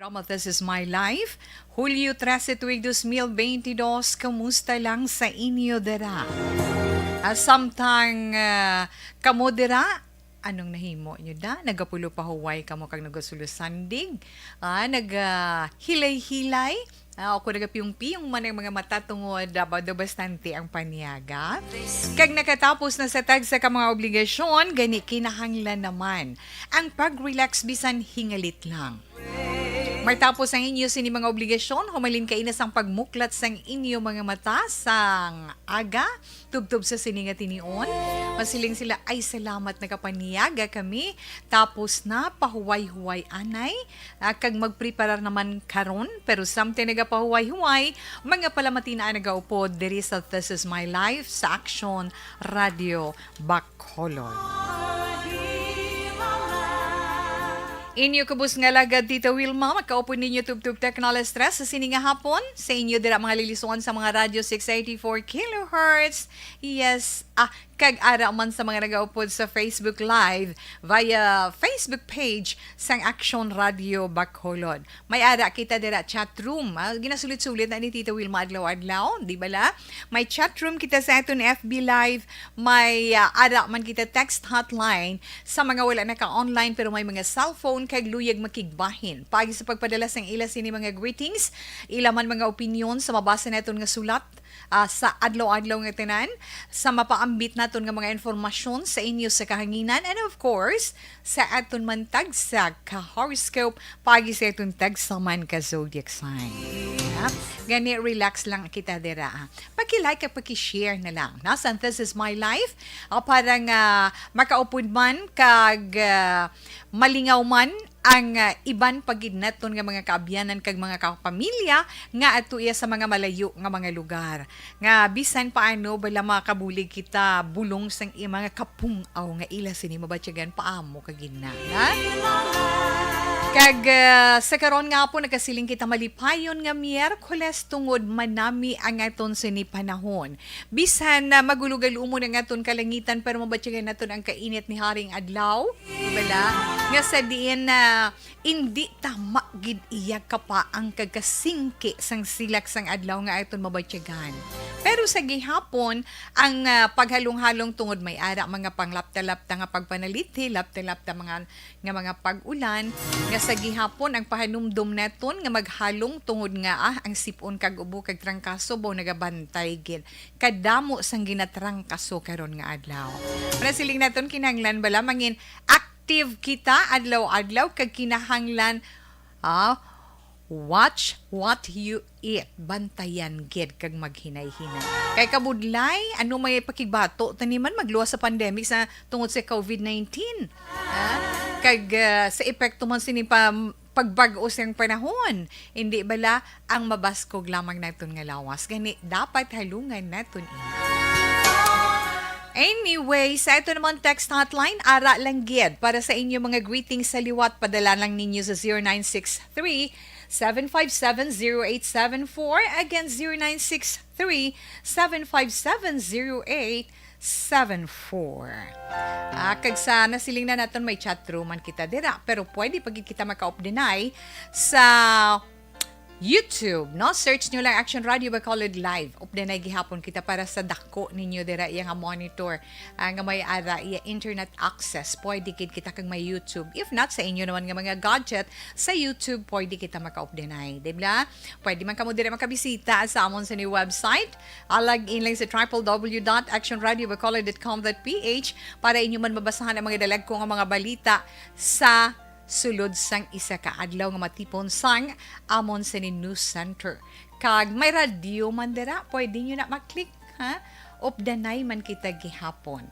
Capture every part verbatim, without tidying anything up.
Programa This Is My Life, Hulyo trese, tuig dos mil benti dos. Kumusta lang sa inyo dira? Ah, samtang, ah, kamo dira, anong nahimo nyo da? Nagapulo pa huway kamo kag nagasulosandig? Ah, nagahilay-hilay? Ah, o kung nagapiyong-piyong man ang mga mata tungod, ah, ba-, daw bastante ang paniaga? Kag nakatapos na sa tagsa ka mga obligasyon, gani kinahanglan naman ang pag-relax bisan hingalit lang. Matapos ang inyo sini mga obligasyon, humalin kaina sang pagmuklat sang inyo mga mata sang aga, tubtob sa sini nga tinion. Masiling sila, "Ay, salamat, nakapanyaga kami. Tapos na, pahuway-huway anay, ah, kag magpreparar naman karon." Pero samtang nagapahuway-huway, mga palamati na ang nagaupod diri sa This Is My Life sa Action Radio Bacolod. Inyo kubos nga alagad, Tita Wilma, makaupod ninyo tubtob technology stress sa sini nga hapon. Sa inyo dira mga lilisuan sa mga radyo six eighty-four kilohertz. Yes, ah, kag ara man sa mga nagaupod sa Facebook Live via Facebook page sang Action Radio Bacolod. May ara kita dira chat room. Ah, ginasulit-sulit na ni Tita Wilma adlaw-adlaw, di bala? May chat room kita sa aton F B Live, may, ah, ara man kita text hotline sa mga wala naka-online pero may mga cellphone kag luyag makigbahin. Paagi sa pagpadala sang ila sini mga greetings, ila man mga opinyon sa mabasa naton nga sulat, ah, sa adlaw-adlaw nga tanan, sa mapaambit naton nga mga informasyon sa inyo sa kahanginan, and of course, sa aton man tagsa ka horoscope, paagi sa aton tagsa man ka zodiac sign. Ha? Gani, relax lang kita dira, ha? Paki-like at paki-share na lang. Na, sa This Is My Life, ah, para nga makaupod man kag, ah, malingaw man ang, ah, iban pa gid naton nga mga kaabyanan kag mga kapamilya nga adto iya sa mga malayo nga mga lugar. Nga bisan paano bala makabulig kita bulong sang iya mga kapung-aw nga ila sini mabatyagan pa amo kag ina, ha? Kag, ah, sa karon nga hapon, nagasiling kita malipayon nga Miyerkules tungod manami ang aton sini panahon. Bisan na magulo-galumon ang aton kalangitan, pero mabatyagan naton ang kainit ni Haring Adlaw, di bala? Nga sa diin na indi tama gid iya kapaang kag kasingki sang silak sang adlaw nga aton mabatyagan. Pero sa gihapon, ang, ah, paghalong-halong tungod may ara mga panglapta-lapta nga pagpanalithi, lapta-lapta mga, nga mga pag-ulan, nga sa gihapon ang pahanumdom naton nga maghalong tungod nga, ah, ang sip-on kag ubo kag trangkaso baw nagabantay gid kadamo sang ginatrangkaso karon nga adlaw. Panasiling naton, kinahanglan bala mangin active kita adlaw-adlaw kag kinahanglan, ah, watch what you eat. Bantayan gid kag maghinay-hinay. Kay kabudlay, ano may pakigbato ta ni man magluwas sa pandemic sa tungod sa covid nineteen? Ha? Kag, ah, sa epekto man sini pa pagbag-o sang panahon, hindi bala ang mabaskog lamang naton nga lawas? Gani, dapat halungan naton ini. Anyway, sa ito naman text hotline, ara lang gid. Para sa inyo mga greetings sa liwat, padala lang ninyo sa zero nine six three, seven five seven, zero eight seven four. Again, zero nine six three, seven five seven, zero eight seven four. Ah, kag sa nasiling na naton, may chat room man kita dira, pero pwede pa gid kita makaupdanay sa YouTube, no? Search nyo lang Action Radio Bacolod Live. Updanay gihapon kita para sa dako ninyo dira iya nga monitor, ah, nga may ara iya internet access. Pwede gid kita kag may YouTube. If not, sa inyo naman nga mga gadget, sa YouTube pwede kita makaupdanay, di ba? Pwede man kamo dira makabisita sa amon sa new website. Ah, log in lang sa triple W dot action radio bacolod dot com dot P H para inyo man mabasahan ang mga dalagko nga mga balita sa sulod sang isa ka adlaw nga matipon sang amon sini news center. Kag may radyo man dira, pwede nyo na maklik, ha? Updanay man kita gihapon.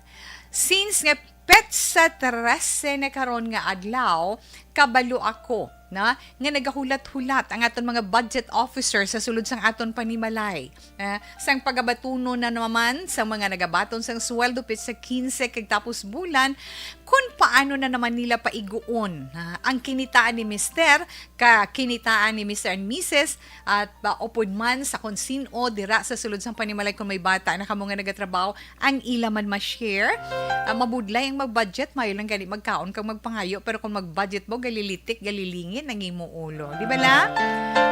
Since nga petsa trese na karon nga adlaw, kabalo ako na nga nagahulat-hulat ang aton mga budget officer sa sulod sang aton panimalay. Ah, sang pagabatunon na naman sa mga nagabaton sang sweldo, petsa kinse kag tapos bulan, kun paano na naman nila paiguon, ah, ang kinitaan ni Mister, ka kinitaan ni Mister and Missus, at pa upod man sa kon sin-o dira sa sulod sang panimalay, kung may bata na kamo nga nagatrabaho, ang ila man ma-share. Ah, mabudlay ang mag-budget, mayo lang gani magkaon kag magpangayo, pero kung mag-budget mo, galilitik, galilingi, nangimuulo, di ba la?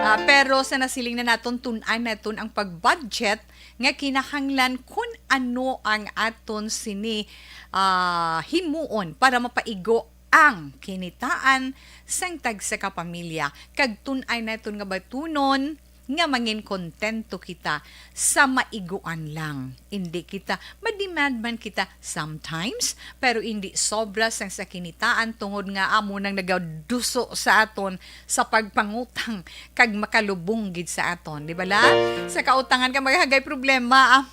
Ah, pero sa nasiling na naton, tun-an naton ang pag-budget nga kinahanglan kun ano ang aton sini, ah, himuon para mapaigo ang kinitaan sang tagsa ka pamilya, kag tun-an naton nga batunon nga mangin kontento kita sa maiguan lang. Indi kita, ma-demand man kita sometimes, pero indi sobra sang sa kinitaan, tungod nga amo nang nagaduso sa aton sa pagpangutang kag makalubong gid sa aton, di ba la? Sa kautangan ka maghagay problema, ah,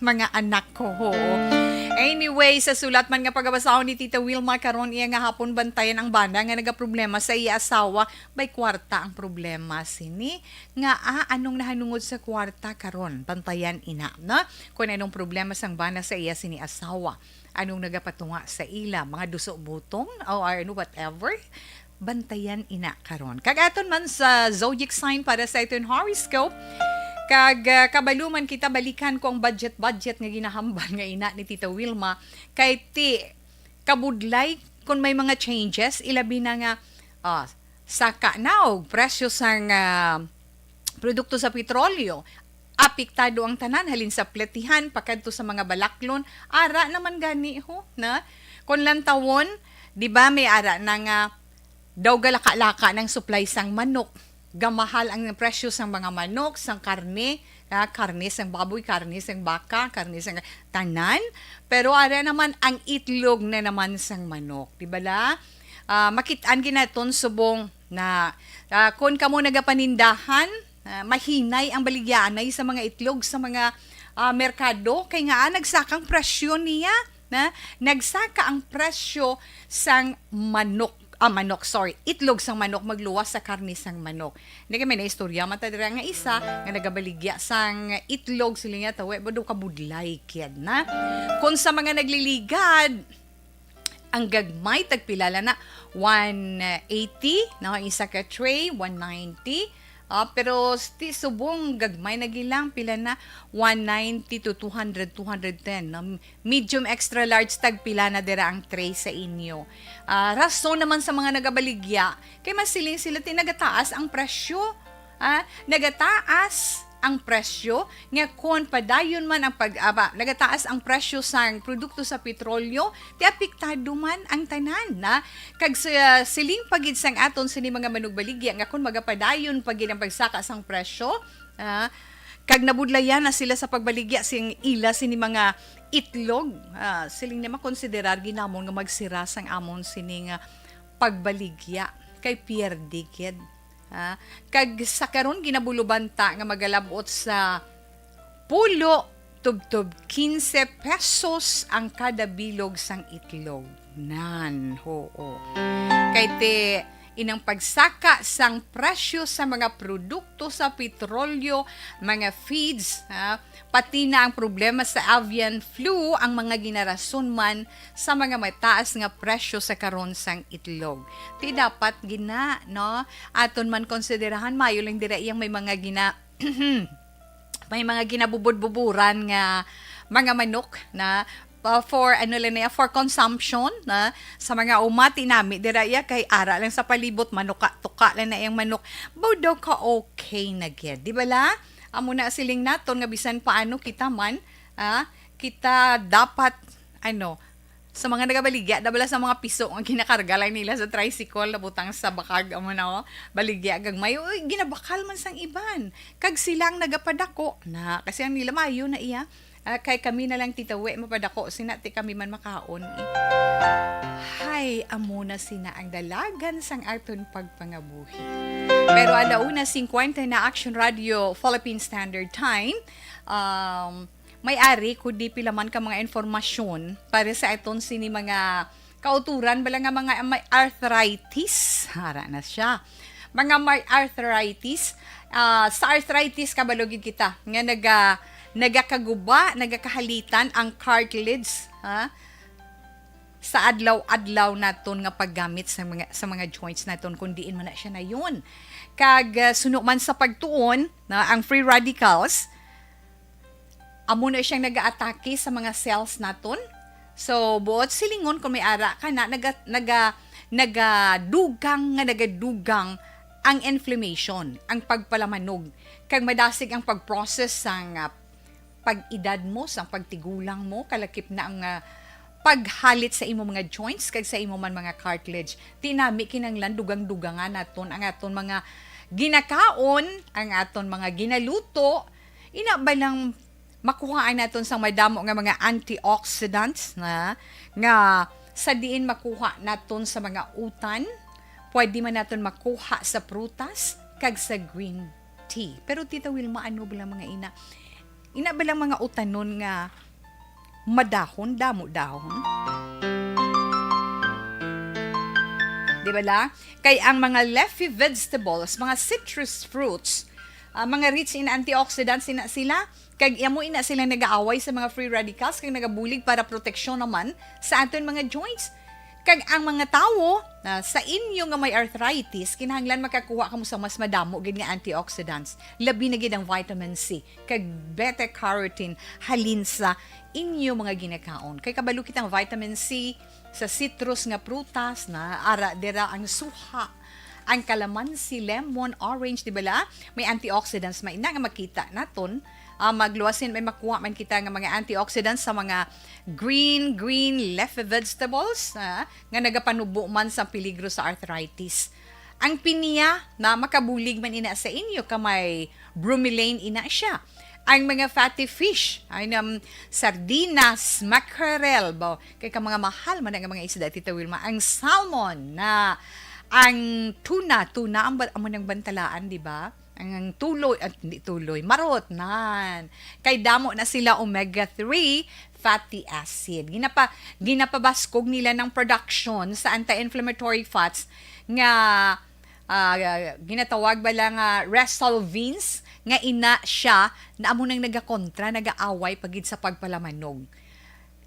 mga anak ko, ho. Anyway, sa sulat man nga pagabasahon ni Tita Wilma karon, iya nga hapon bantayan ang bana nga nagaproblema sa iya asawa, may kwarta ang problema sini. Nga, ah, anong nahanungod sa kwarta karon? Bantayan ina, no? Kung anong problema sang bana sa iya sini asawa. Anong nagapatunga sa ila? Mga duso butong? O, or ano, whatever? Bantayan ina karon. Kag aton man sa zodiac sign para sa iton horoscope. Kag, ah, kabalo man kita, balikan ko ang budget-budget nga ginahambal nga ina ni Tita Wilma. Kay ti, kabudlay kung may mga changes, ilabi na nga, ah, saka na og presyo sang, ah, produkto sa petrolyo, apektado ang tanan, halin sa pletihan pakadto sa mga balaklon. Ara naman gani, ho, na? Kung lantawon, di ba, may ara na nga daw galaka-laka ng supply sang manok. Gamahal ang presyo sang mga manok, sang karne, ah, karne sang baboy, karne sang baka, karne sang tanan. Pero ara naman ang itlog na naman sang manok, di ba la? Ah, makit-an ginaton subong na, ah, kon kamo nagapanindahan, ah, mahinay ang baligyaanay sa mga itlog sa mga, ah, merkado, kay nga, ah, nagsakang presyo niya, na nagsaka ang presyo sang manok, ah, manok, sorry, itlog sang manok magluwas sa karne sang manok. Hindi kami na istorya, mata dira nga isa nga nagabaligya sang itlog, sila niya tawe, bado kabudlay kid na. Kung sa mga nagliligad, ang gagmay, tagpilala na, one eighty, no? Isa ka tray, one ninety. Ah, pero sti subong gagmay na gilang, pila na? One ninety to two hundred, two hundred ten, no? Medium extra large, tagpila na dira ang tray sa inyo? Ah, rason naman sa mga nagabaligya, kay masiling sila, ti nagataas ang presyo. Ah, nagataas ang presyo, nga kon padayon man ang pag-, aba, nagataas ang presyo sang produkto sa petrolyo, ti apektado man ang tanan, na. Kag sa siling pa gid sang aton sini mga manugbaligya nga kon magapadayon pa gid ang pagsaka sang presyo, ah, kag nabudlayan na sila sa pagbaligya sing ila sini mga itlog, ah, siling na makonsiderar ginamon nga magsira sang amon sini nga pagbaligya kay pierde gid. Ah, kag sa karon, ginabulubanta nga magalabot sa pulo tubtob quince pesos ang kada bilog sang itlog. Nan, hoo. Kay ti, inang pagsaka sang presyo sa mga produkto sa petrolyo, mga feeds, ha, pati na ang problema sa avian flu ang mga ginarason man sa mga mataas nga presyo sa karon sang itlog. Ti dapat gina, no? Aton man konsiderahan, mayo lang dira iyang may mga gina-, may mga ginabubod-buburan nga mga manok na, uh, for, ano lang na, for consumption na sa mga umati nami dira iya, kay ara lang sa palibot, manuka-tuka lang na iyang manok. Baw daw ka okay na gid, di ba la? Amo na siling naton nga bisan paano kita man, ah, kita dapat, ano, sa mga nagabaligya, dabala sa mga piso nga ginakarga lang nila sa tricycle, nabutang sa bakag, amo na, oh, baligya gagmay, uy, ginabakal man sang iban. Kag sila ang nagapadako na, kasi ang nila mayo na iya. Ah, kay kami na lang, tita, we, mapadako, sina ti kami man makaon, eh. Hay, amo na sina ang dalagan sang aton pagpangabuhi. Pero alauna singkwenta na, Action Radio Philippine Standard Time. Um, may ari, kundi pila man ka mga informasyon para sa aton sini mga kauturan, bala nga mga may arthritis. Ara na siya. Mga may arthritis, ah, sa arthritis, kabalo gid kita nga naga-, nagakaguba, nagakahalitan ang cartilage, ha? Sa adlaw-adlaw naton nga paggamit sa mga, sa mga joints naton, kung diin man na siya na yun. Kag, ah, suno man sa pagtuon, na ang free radicals, amo na siyang nagaatake sa mga cells naton. So, buot silingon, kung may ara ka na, naga-, naga-, nagadugang nga nagadugang ang inflammation, ang pagpalamanog, kag madasig ang pag-process sang, ah, pag-edad mo, sang pagtigulang mo, kalakip na ang, ah, paghalit sa imo mga joints kag sa imo man mga cartilage. Ti nami kinahanglan dugang-dugangan naton ang aton mga ginakaon, ang aton mga ginaluto, ina ba lang makuhaan naton sang madamo nga mga antioxidants na nga sa diin makuha naton sa mga utan, pwede man naton makuha sa prutas kag sa green tea. Pero Tita Wilma, ano ba lang mga ina? Ina ba lang mga utanon nga madahon, damo dahon? Di ba la? Kay ang mga leafy vegetables, mga citrus fruits, ah, mga rich in antioxidants ina sila, kag amo ina sila nagaaway sa mga free radicals kag nagabulig para proteksyon naman sa aton mga joints. Kag ang mga tawo, ah, sa inyo nga may arthritis, kinahanglan makakuha kamo sa mas madamo gid nga antioxidants, labi na gid ang vitamin C kag beta carotene halin sa inyo mga ginakaon. Kay kabalo kitang vitamin C sa citrus nga prutas na ara dira ang suha, ang kalamansi, lemon, orange, di ba la? May antioxidants man ina nga makita naton. Ah, magluwasin may makuha man kita nga mga antioxidants sa mga green, green leafy vegetables, ah, nga nagapanubo man sa peligro sa arthritis. Ang pinya na makabulig man ina sa inyo ka may bromelain ina siya. Ang mga fatty fish, ay nam sardinas, mackerel, ba, kay ka mga mahal man ang mga isda, Tita Wilma, ang salmon na ang tuna, tuna ang ba-, amo nang bantalaan, di ba? Ang, ang tuloy, at hindi tuloy, marot, nan. Kay damo na sila omega three fatty acid. Ginapa-, ginapabaskog nila ng production sa anti-inflammatory fats nga, ah, ginatawag ba lang nga resolvins, nga ina siya na amo nang nagakontra, nagaaway pa gid sa pagpalamanog.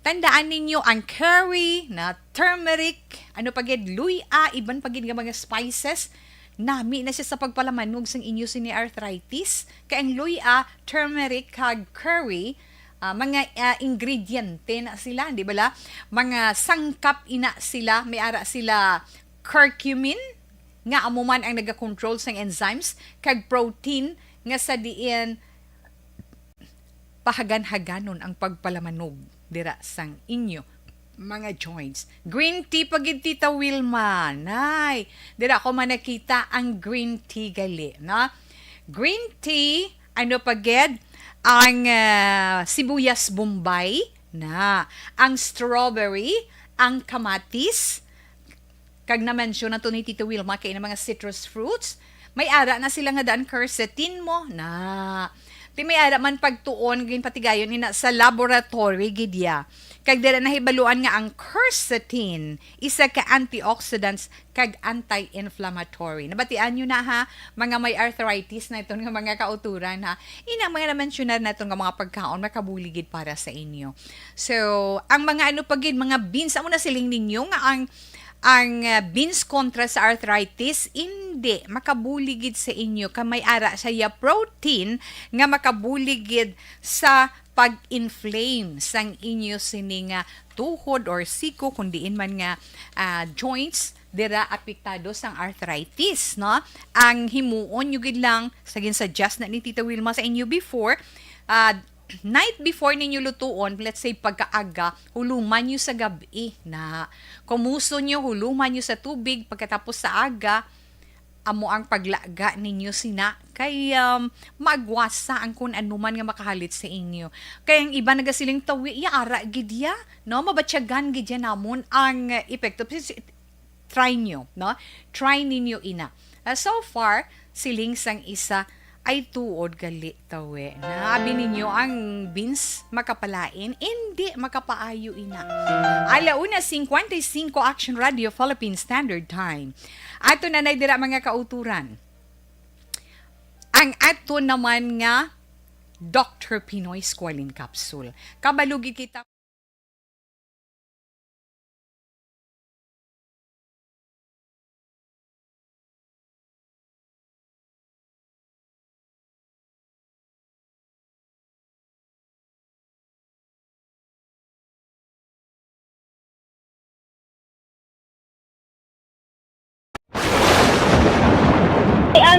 Tandaan ninyo ang curry, na turmeric, ano pa gid, luya, iban pa gid nga mga spices. Nami na siya sa pagpalamanog sang inyo sini arthritis. Kay ang luya, turmeric, kag curry, ah, mga, ah, ingrediente na sila, di ba la? Mga sangkap ina sila, may ara sila curcumin, nga amo man ang nagakontrol sang enzymes, kag protein, nga sa diin pahagan-haganon ang pagpalamanog dira sang inyo mga joints. Green tea pa gid, Tita Wilma. Nay, dira ko man nakita ang green tea gali, no? Green tea, ano pa gid? Ang, ah, sibuyas Bombay na, ang strawberry, ang kamatis, kag na-mention na to ni Tito Wilma kay na mga citrus fruits, may ara na sila nga daan quercetin mo na. Ti may ara man pagtuon, ginpatigayon ina sa laboratory gid ya. Kag dira nahibaluan nga ang quercetin isa ka antioxidants kag anti-inflammatory. Nabatian nyo na ha, mga may arthritis na iton nga mga kauturan ha. Ina mga na-mention na naton nga mga pagkaon makabuligid para sa inyo. So, ang mga ano pa gid, mga beans, amo na siling ninyo nga ang ang, ah, beans kontra sa arthritis, indi makabulig gid sa inyo, kay may ara siya protein nga makabulig gid sa pag-inflame sang inyo sini nga tuhod or siko, kung diin man nga, ah, joints dira apektado sang arthritis, no? Ang himuon nyo gid lang, sa gin-suggest na ni Tita Wilma sa inyo before, ah, night before ninyo lutuon, let's say, pagkaaga, huluman nyo sa gab-i na. Kumuson nyo, huluman nyo sa tubig, pagkatapos sa aga, amo ang paglaga ninyo sina. Kay, um, maagwasa ang kun ano man nga makahalit sa inyo. Kay ang iba nagasiling, "Tawi, ya, ara gid ya, no? Mabatyagan gid ya namon ang, uh, epekto." Try nyo, no? Try ninyo ina. Ah, so far, siling sang isa, "Ay, tuod gali, tawi." Na, abi ninyo, ang beans makapalain, indi makapaayo ina. Ala una cincuenta y cinco, Action Radio, Philippine Standard Time. Ato na na dira, mga kauturan. Ang ato naman nga Doctor Pinoy Squalene Capsule. Kabalugi kita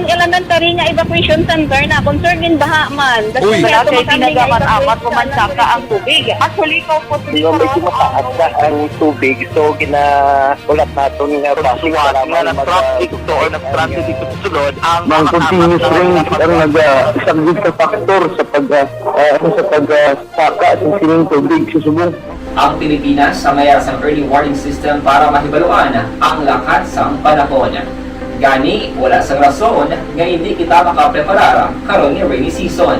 Ang elementary nga evacuation center na concern in baha man. Uy. Wala kay tinaga man amat o mansaka ang tubig. Actually, ko po. Di ba, medyo mataas na ang tubig, so ginahulat naton nga basi nga para nga man nag-traffic mag-, to or nag-traffic dito sa sulod ang mga continuous rain ang naga-, isa gid ka factor sa pag, ah, ah, ano, sa pag, ah, saka sa sining tubig sa subong. Ang Pilipinas sa mayar sang early warning system para mahibaluan ang lakat sang panahon. Gani, wala sang rason nga hindi kita makapreparar karon nga rainy season.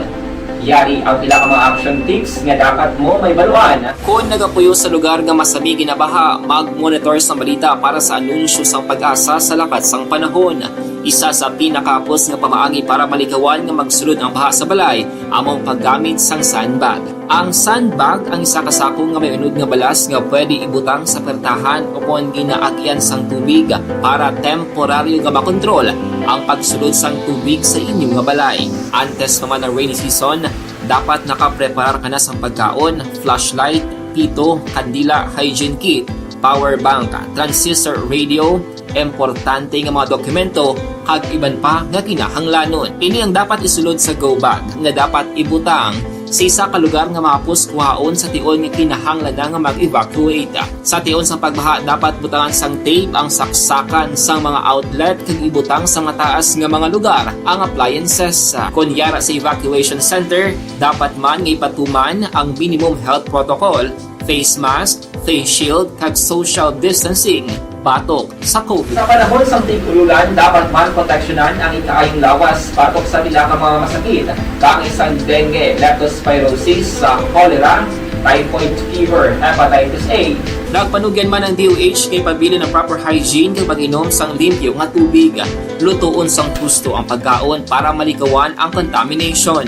Yari ang pila ka mga action tips nga dapat mo mahibaluan. Kon nagapuyo sa lugar nga masami ginabaha, mag-monitor sa balita para sa anunsyo sang PAGASA sa lakat sang panahon. Isa sa pinakahapos nga pamaagi para malikawan nga magsulod ang baha sa balay amo ang paggamit sang sandbag. Ang sandbag ang isa ka sako nga may unod nga balas nga pwede ibutang sa pertahan o kon ginaagyan sang tubig para temporaryo nga makontrol ang pagsulod sang tubig sa inyo nga balay. Antes pa man ang rainy season, dapat nakapreparar ka na sang pagkaon, flashlight, pito, kandila, hygiene kit, power bank, transistor radio, importante nga mga dokumento, kag iban pa nga kinahanglanon. Ini ang dapat isulod sa go bag nga dapat ibutang sa isa ka lugar nga mahapos kuhaon sa tion nga kinahanglan na nga mag-evacuate. Sa tion sang pagbaha, dapat butangan sang tape ang saksakan sang mga outlet kag ibutang sa mataas nga mga lugar ang appliances. Kon yara sa evacuation center, dapat man nga ipatuman ang minimum health protocol, face mask, face shield, kag social distancing batok sa COVID. Sa panahon sang tig-ulan, dapat man proteksyonan ang ikaayong lawas batok sa pila ka mga masakit, kaangay sang dengue, leptospirosis, sa cholera, typhoid fever, hepatitis A. Nagpanugyan man ang D O H nga ipabilin ang proper hygiene kag pag-inom sang limpyo nga tubig. Lutoon sang husto ang pagkaon para malikawan ang contamination.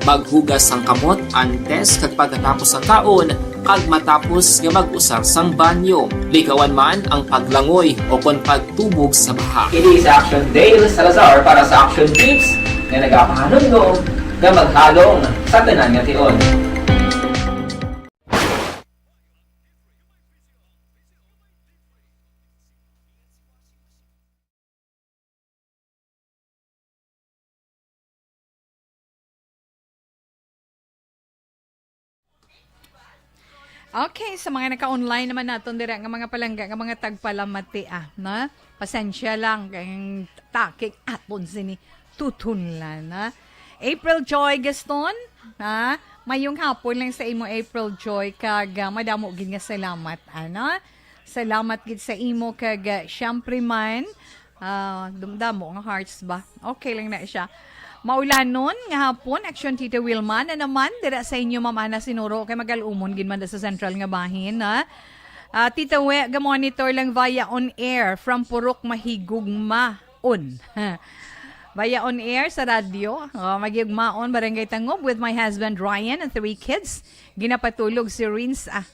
Maghugas sang kamot antes kag pagkatapos sang kaon, kag matapos nga mag-usar sang banyo. Likawan man ang paglangoy o kon pagtubog sa baha. Ini si Action Dale Salazar para sa Action Tips nga nagapahanumdom nga maghalong sa tanan nga tion. Okay, sa mga naka-online naman naton dira nga mga palangga nga mga tagpalamati, ah, na? Pasensya lang kay ang takik aton sini tutunlan, ha? April Joy Gaston, ha? Mayong hapon lang sa imo, April Joy, kag, ah, madamo gid nga salamat, ana. Salamat gid sa imo kag, ah, siyempre man, ah, dum-, damo nga hearts ba? Okay lang na siya. Maulanon nga hapon, Action Tita Wilma na naman dira sa inyo, Ma'am Ana Sinuro, kay magal-umon gid man da sa sentral nga bahin, ha? Ah, Tita We, ga-monitor lang via on air from Purok Mahigugmaon. Via on air sa radyo, oh, Mahigugmaon, Barangay Tangob, with my husband Ryan and three kids. Ginapatulog si Rins, ah,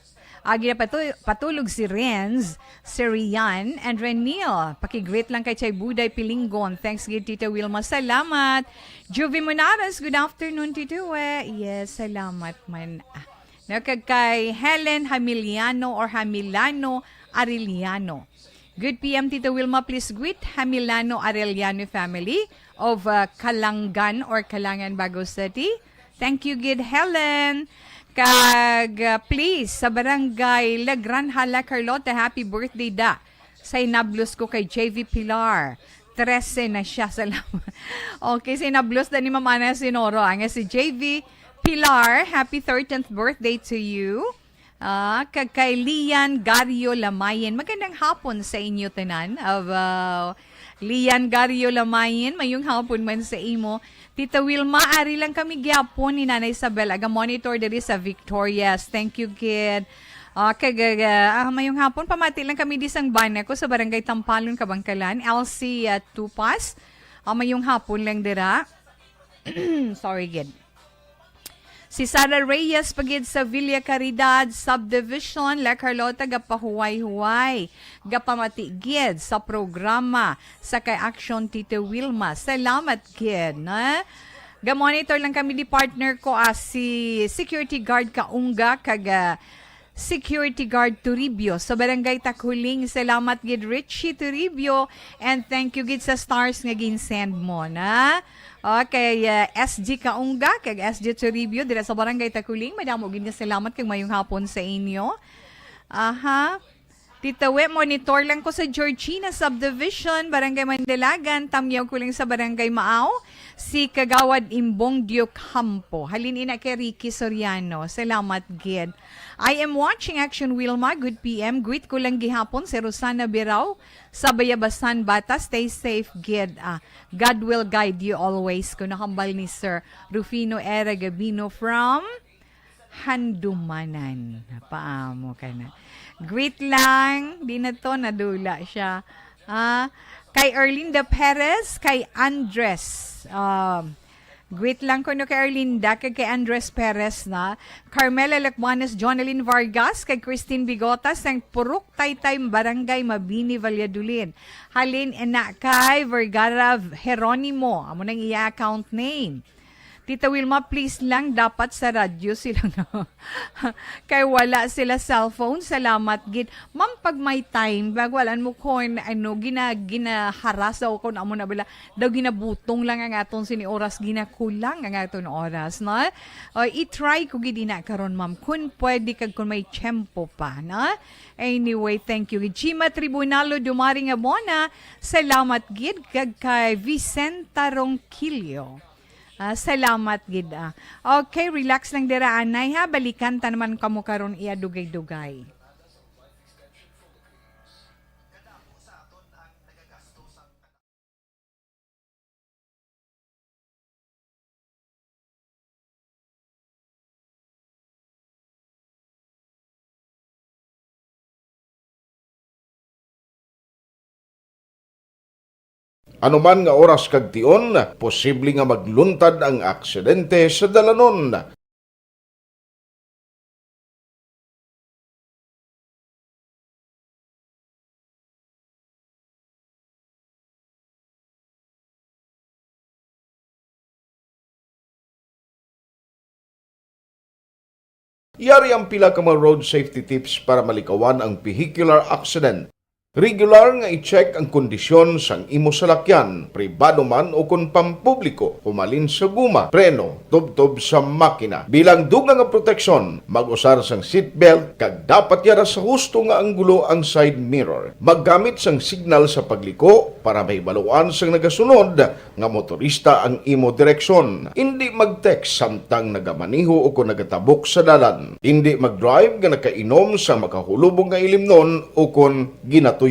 ah, ginapatu-, patulog si Renz, si Rian, and Renil. Pakigreet lang kay Chay Buday Pilingon. Thanks gid, Tita Wilma. Salamat. Juvie Monares, good afternoon, Tita We. Yes, salamat man. Ah, no, kag kay Helen Hamiliano or Hamilano Arellano. Good P M, Tita Wilma. Please greet Hamilano Arellano family of, uh, Kalangan or Kalangan, Bago City. Thank you, gid Helen. Kag, uh, please, sa Barangay La Granja, La Carlota, happy birthday da. Sa inablos ko kay J V Pilar. Trese na siya. Salamat. Okay, sa inablos na ni Mama na Sinoro. Ang si J V Pilar, happy thirteenth birthday to you. Ah, kag kay Lian Gario Lamayen. Magandang hapon sa inyo tanan. Aba, Lian Gario Lamayen, mayong hapon man sa imo. Tita Wilma, ari lang kami gyapon ni Nanay Isabel, aga-monitor diri sa Victorias. Thank you, kid. Ah, kag, ah, ah, mayong hapon, pamati lang kami di sang bana ko sa Barangay Tampalon, Kabangkalan, Elsie, ah, Tupas. Ah, mayong hapon lang dira. Sorry, gid. Si Sara Reyes pa gid sa Villa Caridad Subdivision, La Carlota, gapahuway-huway, gapamati gid sa programa sa kay Action Tita Wilma. Salamat gid, na? Ga-monitor lang kami di partner ko, ah, si security guard Kaungga kag, ah, Security Guard Toribio sa Barangay Takuling. Salamat gid, Richie Toribio, and thank you gid sa stars nga ginsend mo na. Okay, uh, S G Kaungga kag S G Toribio dira sa Barangay Takuling. Madamo gid nga salamat kag mayong hapon sa inyo. Aha. Tita We, monitor lang ko sa Georgina Subdivision, Barangay Mandalagan. Tamyaw ko lang sa Barangay Maaw, si Kagawad Imbong Diocampo. Halin ina kay Ricky Soriano. Salamat gid. I am watching Action Wilma. Good P M. Greet ko lang gihapon si Rosana Birao sa Bayabasan, Bata. Stay safe gid. Ah, God will guide you always. Kuno hambal ni Sir Rufino Era Gabino from Handumanan. Paamo ka na. Greet lang. Di na to, nadula siya. Ah, kay Erlinda Perez, kay Andres. Um, greet lang kuno kay Erlinda, kay, kay Andres Perez na. Carmela Lacbanes, Jonalyn Vargas, kay Christine Bigota, sang Purok Taytay, Barangay Mabini, Valladolid. Halin ina kay Vergara Jeronimo. Amo nang iya account name. Tita Wilma, please lang, dapat sa radyo sila nga. Kay wala sila cellphone. Salamat gid. Ma'am, pag may time, bag wala mo kon, ano, gina-, ginaharas daw kon amo na bala. Daw ginabutong lang ang aton sini oras, ginakulang ang aton oras, no? O, i-try ko gid ina karon, ma'am. Kun pwede kag kun may tiyempo pa, no? Anyway, thank you. Gima Tribunalo Dumari nga bona. Salamat gid kag kay Vicenta Ronquillo. Ah, salamat gid, ah. Okay, relax lang dira, anay, ha. Balikan ta naman kamo karon iya dugay-dugay. Ano man nga oras kag tion, posible nga magluntad ang aksidente sa dalanon. Yari ang pila ka mga road safety tips para malikawan ang vehicular accident. Regular nga i-check ang kondisyon sang imo salakyan, pribado man o kon pampubliko, humalin sa guma, preno, tubtob sa makina. Bilang dugang nga proteksyon, mag-usar sang seatbelt kag dapat yara sa husto nga anggulo ang side mirror. Maggamit sang signal sa pagliko para mahibaluan sang nagasunod nga motorista ang imo direksyon. Indi mag-text samtang nagamaneho o kon nagatabok sa dalan. Indi mag-drive nga nakainom sa makahulubong nga ilimnon o kon ginatuyo.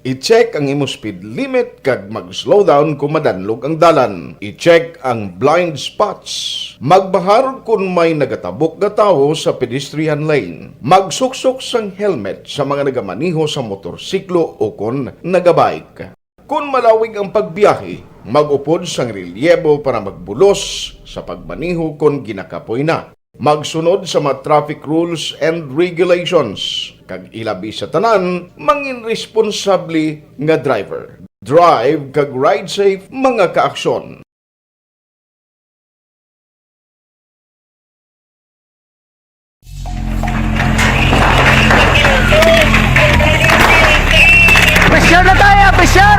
I-check ang imo speed limit kag mag-slow down kon madanlog ang dalan. I-check ang blind spots. Magbahar kon may nagatabok nga tawo sa pedestrian lane. Magsuksok sang helmet sa mga nagamaneho sa motorsiklo o kon nagabike. Kon malawig ang pagbiyahe, mag-upod sang relyebo para magbulos sa pagmaneho kon ginakapoy na. Magsunod sa mga traffic rules and regulations, kag ilabi sa tanan, mangin responsable nga driver. Drive kag ride safe, mga kaaksyon. Pressure na tayo, pressure!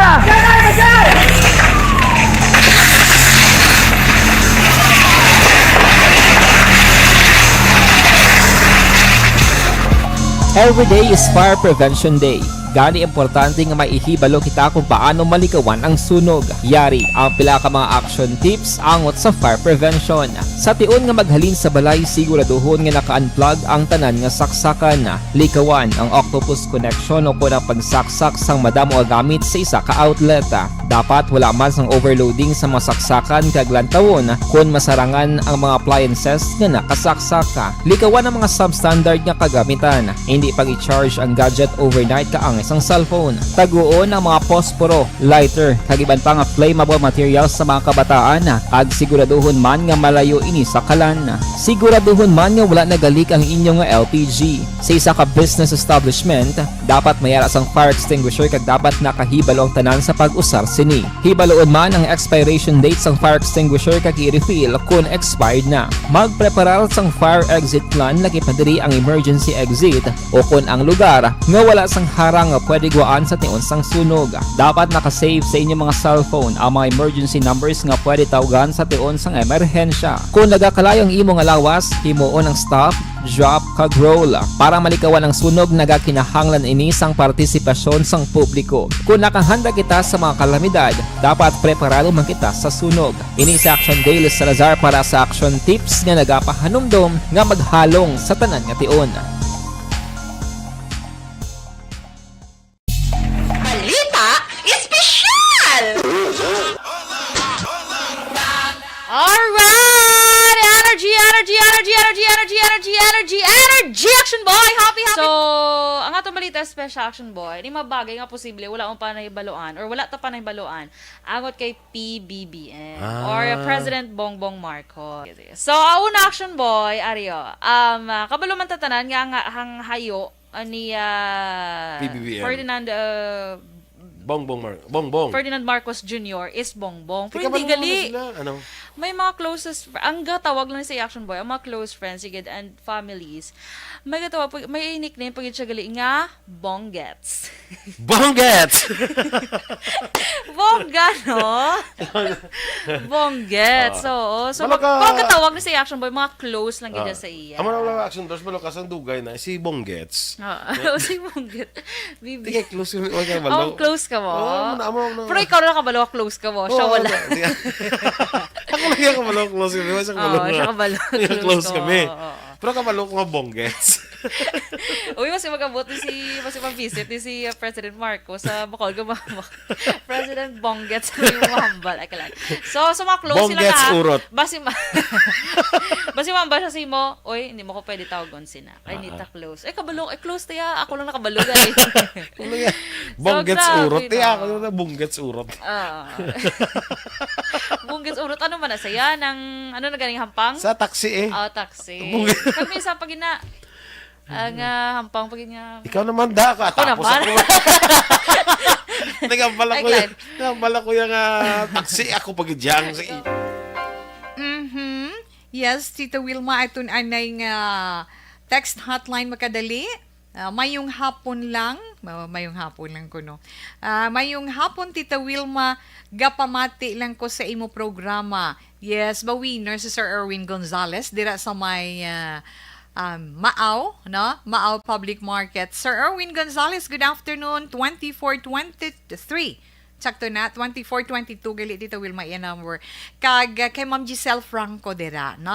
Every day is Fire Prevention Day. Gani, importante nga maihibalo kita kung paano malikawan ang sunog. Yari ang pila ka mga action tips angot sa fire prevention. Sa tion nga maghalin sa balay, siguraduhon nga naka-unplug ang tanan nga saksakan. Likawan ang octopus connection o kon ang pagsaksak sang madamo nga gamit sa isa ka outlet. Dapat wala man sang overloading sa mga saksakan kag lantawon kon masarangan ang mga appliances nga nakasaksak. Likawan ang mga substandard nga kagamitan. Indi pag-i-charge ang gadget overnight kaangay sang cellphone. Taguon ang mga posporo, lighter, kag iban pa nga flammable materials sa mga kabataan, kag siguraduhon man nga malayo ini sa kalan. Siguraduhon man nga wala nagalik ang inyo nga L P G. Sa isa ka business establishment, Dapat may ara sang fire extinguisher kag dapat nakahibalo ang tanan sa pag-usar sini. Hibaluon man ang expiration date sang fire extinguisher kag i-refill kon expired na. Magpreparar sang fire exit plan, lakip na diri ang emergency exit o kon ang lugar nga wala sang harang nga pwede gwaan sa tion sang sunog. Dapat naka-save sa inyo mga cellphone ang mga emergency numbers nga pwede tawgan sa tion sang emerhensya. Kung nagakalayo ang imo nga lawas, himuon ang stop, drop, kag roll. Para malikawan ang sunog, nagakinahanglan ini sang partisipasyon sang publiko. Kung nakahanda kita sa mga kalamidad, dapat preparado man kita sa sunog. Ini si Action Dale Salazar para sa Action Tips nga nagapahanumdom nga maghalong sa tanan nga tion. Balita Espesyal! Alright! Energy, energy, energy, energy, energy, energy, energy, energy, energy, Action Boy! Happy, happy! So, ang atong balita special, Action Boy, ni mga bagay nga posible wala mo pa nahibaluan or wala ta pa nahibaluan angot kay P B B M or Ah. President Bongbong Marcos. So, ang una, Action Boy, Ario, um, ah, kabalo man ta tanan nga ang, ang hayo, ah, ni, ah, P B B M. Ferdinand, ah, Bongbong Mar-, Bongbong. Ferdinand Marcos Junior is Bongbong. Pero Tika, hindi gali. Sila, ano? May mga closest fr-, ang gatawag lang sa Action Boy, ang mga close friends, sige, and families. May gatawag, may nickname pa gid siya gali nga Bonggets. Bonggets! Bongga, no? Bonggets, Ah. oo. So, Balo mag-, ka- pagkatawag ni sa Action Boy, mga close lang gid Ah. sa iya. Amo na lang Action Boy, balo ka sang dugay na, si Bonggets. Oo. Si Bonggets. Bibi. Tika, close kami. Wag ka balo. Oh, close ka mo? Oo, amo na, amo na. Pero ikaw na nakabalo, close ka mo. Siya Oo, wala. Tika. Ako lang yung kabalo, close kami. Wala siya kabalo. Oo, siya kabalo. Close Close ka kami. mo. Oo. Pero kabalo ko nga Bonggets. Uy, mas mag-abot ni si, mas mag-visit ni si, uh, President Marcos sa Bacolod, Gumama. President Bonggets ang yung mahambal. Ay, kalag. So, so mga close sila Bonggets ka, ha? Urot. Basi ma-, basi mahambal siya sa imo, "Uy, hindi mo ko pwede tawagon sina. Kay Ah, nita ah. close." Eh, kabalo, eh, close tiya. Ako lang nakabalo, guys. Ano yan? So, Bonggets grabe, urot. Tiya, no? Ako na Bonggets urot. Ah. Bonggets urot. Ano man na saya? Nang, ano na ganing hampang? Sa taxi eh. Ah, taxi. Bonggets. Kag minsan pag ina-, ang, ah, hampang pag ina-, Ikaw naman da ka. Ako Tapos naman. ako. Nagambala ko Ay, yan. Nagambala ko yung, ah, taxi. Ako pag idyang sa i- Mhm. Yes, Tita Wilma, aton anay nga text hotline makadali. Ah, mayong hapon lang. Ma-, mayong hapon lang kuno. Ah, mayong hapon, Tita Wilma, gapamati lang ko sa imo programa. Yes, ba winner si Sir Erwin Gonzalez dira sa may, ah, um, Maaw, no? Maaw Public Market. Sir Erwin Gonzalez, good afternoon. Twenty-four twenty-three. Sakto na, twenty-four twenty-two gali, Tita Wilma, iya number. Kag, ah, kay Ma'am Giselle Franco dira, no?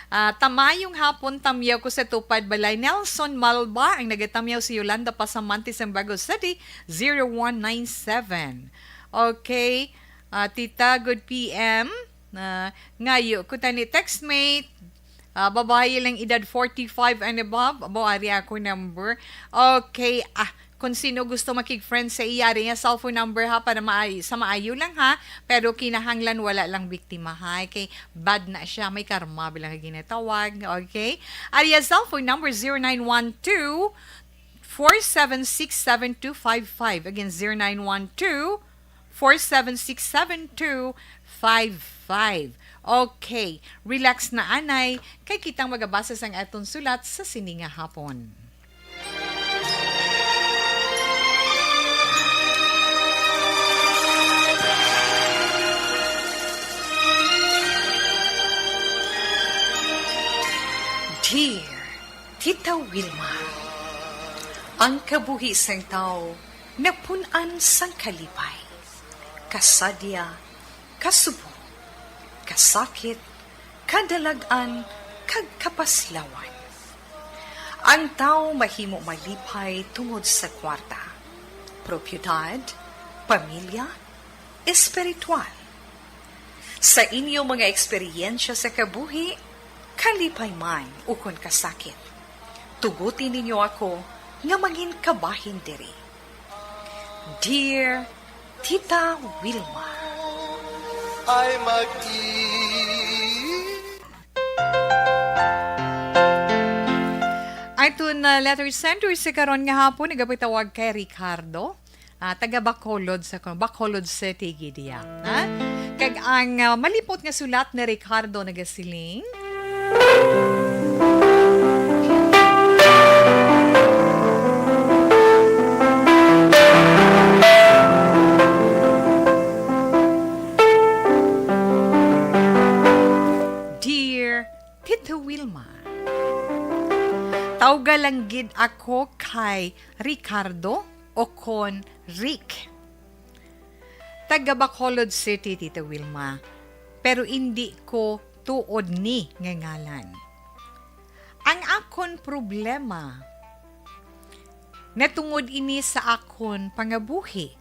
Ah, tamayong hapon, tamyaw ko sa Tupad Balay. Nelson Malba, ang nagatamyaw si Yolanda Pasamante, Sebago City, zero one nine seven. Okay, ah, Tita, good P M. Ah, ngayo ko tani textmate. Ah, babayi lang edad forty-five and above. Abo, ari ako number. Okay, ah, kung sino gusto makig-friend sa iya, ari nga cellphone number ha, para maay-, sa maayo lang ha. Pero kinahanglan wala lang biktima ha. Kay bad na siya, may karma bilang ginatawag. Okay? Ari ang cellphone number, zero nine one two, four seven six, seven two five five. Again, zero nine one two, four seven six, seven two five five. Okay, relax na anay, kay kitang magabasa sang aton sulat sa sini nga hapon. Dear Tita Wilma, ang kabuhi sang tawo napun-an sang kalipay, kasadya, kasubo, kasakit, kadalag-an, kag kapaslawan. Ang tawo mahimo malipay tungod sa kwarta, propiedad, pamilya, espiritual. Sa inyo mga eksperyensya sa kabuhi, kalipay man ukon kasakit, tuguti ninyo ako nga mangin kabahin diri. Dear Tita Wilma. Ay mag-i- Ay, Aton, ah, letter sender sa karon nga hapon, nagapatawag kay Ricardo. Ah, taga Bacolod sa kon-, Bacolod City, gid iya. Ha? Kag ang, ah, malipot nga sulat ni Ricardo nagasiling, Dear Tito Wilma, tawga lang gid ako kay Ricardo o kon Rick. Taga Bacolod City, Tita Wilma, pero indi ko tuod ni nga ngalan. Ang akon problema natungod ini sa akon pangabuhi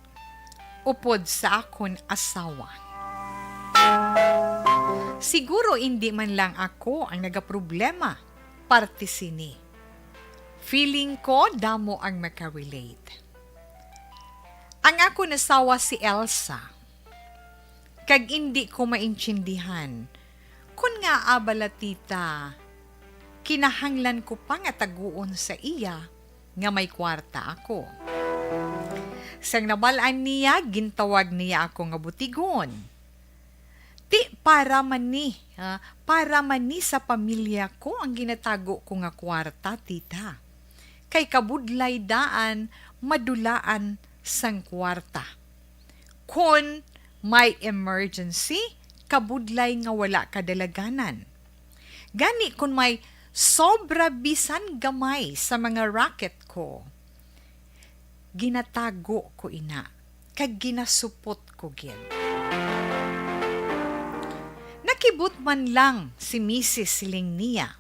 upod sa akon asawa. Siguro indi man lang ako ang nagaproblema parte sini. Feeling ko damo ang makarelate. Ang akon asawa si Elsa, kag indi ko maintindihan kon ngaa bala, tita, kinahanglan ko pa nga taguon sa iya nga may kwarta ako. Sang nabal-an niya, gintawag niya ako nga butigon. Ti para man ni, ha, para man ni sa pamilya ko ang ginatago ko nga kwarta, tita. Kay kabudlay daan madulaan sang kwarta. Kon may emergency, kabudlay nga wala kadalaganan. Gani, kon may sobra bisan gamay sa mga racket ko, ginatago ko ina, kag ginasupot ko gid. Nakibot man lang si misis, siling niya.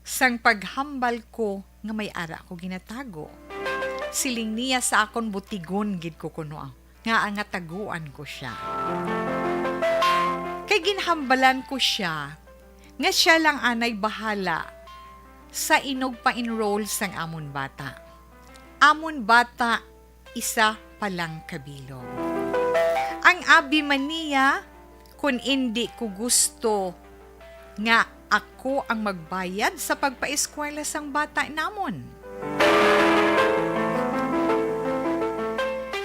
Sang paghambal ko nga may ara ko ginatago, siling niya sa akon, butigon gid ko kuno nga nga taguan ko sia. Kay ginhambalan ko sia nga sia lang anay bahala sa inugpa-enroll sang amon bata. Amon bata isa pa lang kabilog. Ang abi man niya, kun indi ko gusto nga ako ang magbayad sa pagpaeskwela sang bata namon.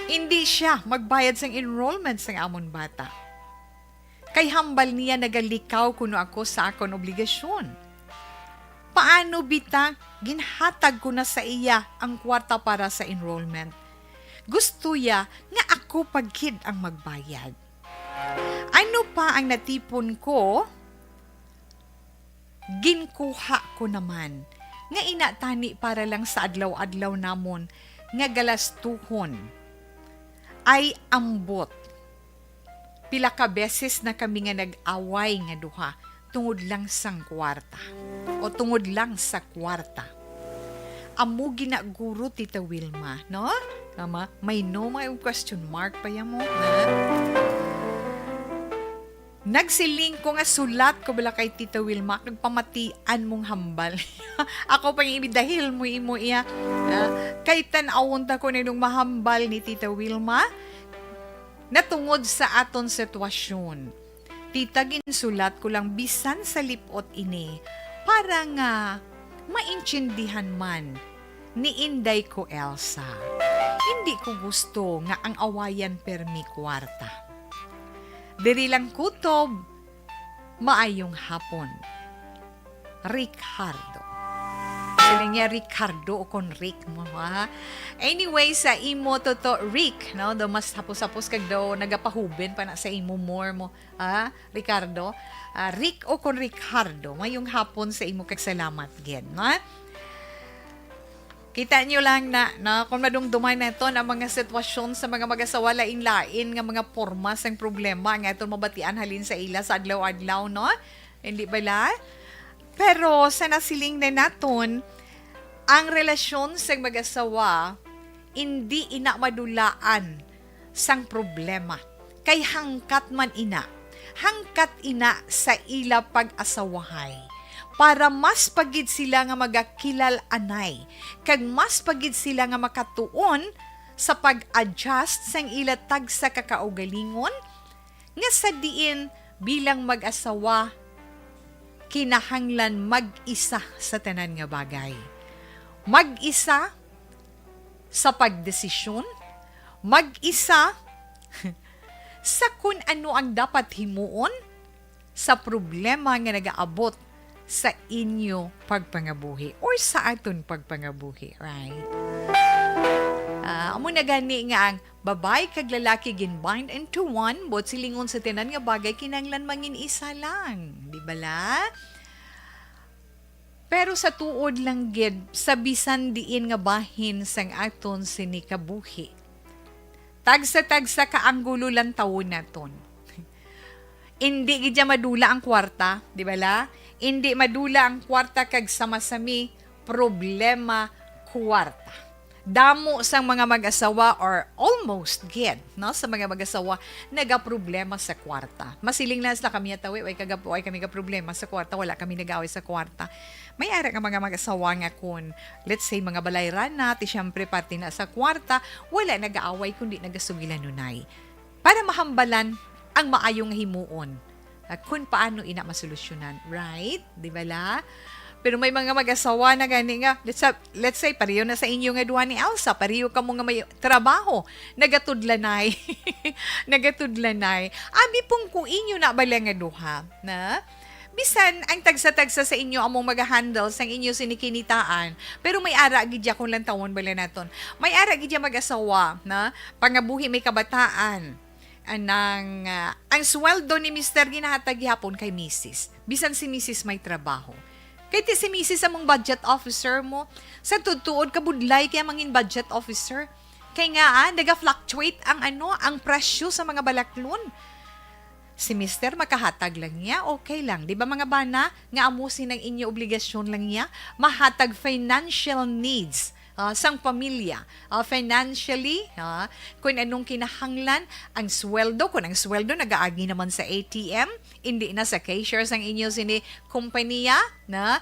Indi sia magbayad sang enrollment sang amon bata. Kay hambal niya nagalikaw kuno ako sa akon obligasyon. Paano bita ginhatag ko na sa iya ang kwarta para sa enrollment? Gusto ya nga ako pa gid ang magbayad. Ano pa ang natipon ko? Ginkuha ko naman nga ina tani para lang sa adlaw-adlaw namon nga galastuhon. Ay, ambot. Pila ka beses na kami nga nag-away nga duha tungod lang sang kwarta o tungod lang sa kwarta. Amo gina guro, Tita Wilma, no? Tama? May no, may question mark pa yan mo, ha? Nagsiling ko nga sulat ko bala kay Tita Wilma kag pamatian mong hambal. Ako pa yung ibidahil mo imo iya. Ah, kay tan-awon ta ko na nung mahambal ni Tita Wilma natungod sa aton sitwasyon. Tita, ginsulat ko lang bisan sa lipot ini para nga maintindihan man ni Inday ko Elsa. Hindi ko gusto nga ang awayan permi kwarta. Diri lang kutob, maayong hapon. Ricardo. Sila niya Ricardo o kon Rick mo, ha? Anyway, sa imo, Toto Rick, no? Daw mas hapos-hapos kag daw nagapahuben pa na sa imo more mo, ha? Ricardo, ah, Rick o kon Ricardo, mayong hapon sa imo kag salamat gid, no? Kita nyo lang na, no? Kung madumduman naton ang mga sitwasyon sa mga mag-asawa, lain-lain nga mga porma sang problema nga aton mabatian halin sa ila sa adlaw-adlaw, no? Hindi bala? Pero sa nasiling na naton, ang relasyon sa mag-asawa, hindi ina madulaan sang problema. Kay hangkat man ina, hangkat ina sa ila pag-asawahay, para mas pa gid sila nga magakilal-anay, kag mas pa gid sila nga makatuon sa pag-adjust sang ila tagsa ka kaugalingon, nga sa diin bilang mag-asawa, kinahanglan mag-isa sa tanan nga bagay. Mag-isa sa pagdesisyon, mag-isa sa kun ano ang dapat himuon sa problema nga nagaabot sa inyo pagpangabuhi or sa aton pagpangabuhi, right? Ah, amo na gani nga ang babayi kag lalaki gin-bind into one, buot silingon sa tanan nga bagay kinahanglan mangin isa lang, di bala? Pero sa tuod lang gid, sa bisan diin nga bahin sang aton sini kabuhi, tagsa-tagsa ka anggulo lantawon naton. Indi gid ya madula ang kwarta, di bala? Indi madula ang kwarta kag sama-sami problema kwarta. Damo sang mga mag-asawa or almost gid, no, sa mga mag-asawa nagaproblema sa kwarta. Masiling lang sila, "Kami atawi, way kagapo, ay kami ga problema sa kwarta, wala kami nag-away sa kwarta." May ara nga mga mag-asawa nga kun, let's say, mga balayran na, ti siyempre parte na sa kwarta, wala nag-aaway kundi nagasugilan nunay para mahambalan ang maayo nga himuon, ah, kun paano ina masolusyonan, right? Di bala? Pero may mga mag-asawa na gani nga, let's sa-, let's say, pareho na sa inyo nga duha ni Elsa, pareho kamo nga may trabaho, nagatudlanay. Nagatudlanay. Abi pong ku inyo na bala nga duha, na? Bisan ang tagsa-tagsa sa inyo among mag-handle sang inyo sini kinitaan, pero may ara gid ya kung lantawon bala naton. May ara gid ya mag-asawa, na? Pangabuhi may kabataan. Anang, ah, ang sweldo ni Mister ginahatag gihapon kay Misis. Bisan si Misis may trabaho. Kay ti si Misis among budget officer mo, sa tuod-tuod kabudlay kaya mangin budget officer. Kay nga, ah, naga-fluctuate ang ano, ang presyo sa mga balaklon. Si Mister makahatag lang niya, okay lang. Di ba, mga bana, nga amo sinang inyo obligasyon lang niya? Mahatag financial needs, ah, sang pamilya. Ah, financially, ah, kung anong kinahanglan, ang sweldo, kung ang sweldo nagaagi naman sa A T M, hindi na sa cashier sang inyo sini kompanya, na?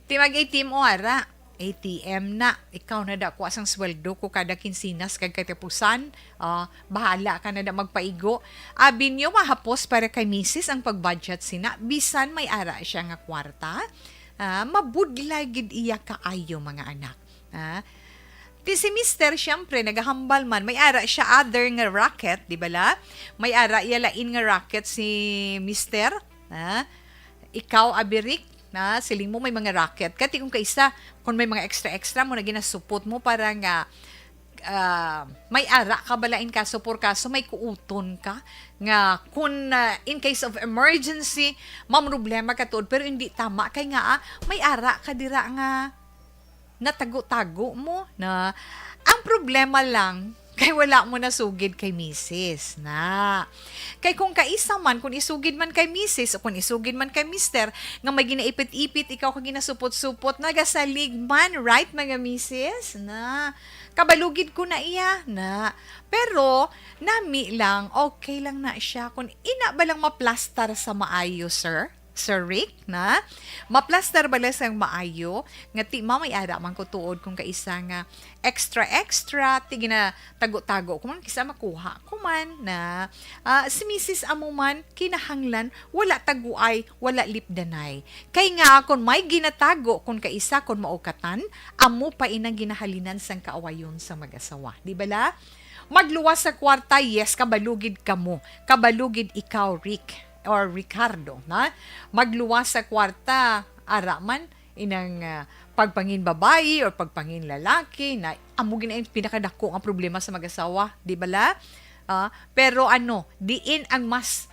Ti mag-A T M o ara. A T M na. Ikaw na da kuha sang sweldo ko kada kinsinas kag katapusan. Ah, bahala ka na da magpaigo. Abi niyo, mahapos para kay misis ang pag-budget sina, bisan may ara siya nga kwarta. Ah, mabudlay gid iya kaayo, mga anak. Ah, ti si mister, siyempre, nagahambal man. May ara siya other nga racket, di bala? May ara iya lain nga racket si mister. Ah, ikaw, Abirik, na siling mo may mga racket ka. Ti kung kaisa, kung may mga extra-extra mo na ginasupot mo para nga, ah, may ara ka bala in kaso por kaso, may kuuton ka nga kung, ah, in case of emergency, mamroblema ka tuod, pero hindi tama kay nga, ah, may ara ka dira nga natago-tago mo na. Ang problema lang, kay wala mo nasugid kay misis na. Kay kung kaisa man, kung isugid man kay misis o kung isugid man kay mister, nga may ginaipit-ipit, ikaw ka ginasupot-supot, nagasalig man, right, mga misis? Na, kabalugid ko na iya, na. Pero, nami lang, okay lang na siya. Kung ina ba lang maplastar sa maayo, sir? Sir Rick, na? Maplastar bala sang maayo, nga ti mamay ara man ko tuod kung kaisa nga extra-extra, ti ginatago-tago ko man, kisa makuha ko man, na, ah, si misis amo man, kinahanglan, wala taguay, wala lipdanay. Kay nga, kung may ginatago, kung kaisa, kung maukatan, amo pa inang ginahalinan sang kaawayon sa mag-asawa. Di bala? Magluwas sa kwarta, yes, kabalugid kamo. Kabalugid ikaw, Rick. Or Ricardo, na magluwas sa kwarta, ara man, inang, ah, pagpangin babayi or pagpangin lalaki, na amo gid ang pinakadako nga problema sa mag-asawa, di bala? Ah, pero ano, diin ang mas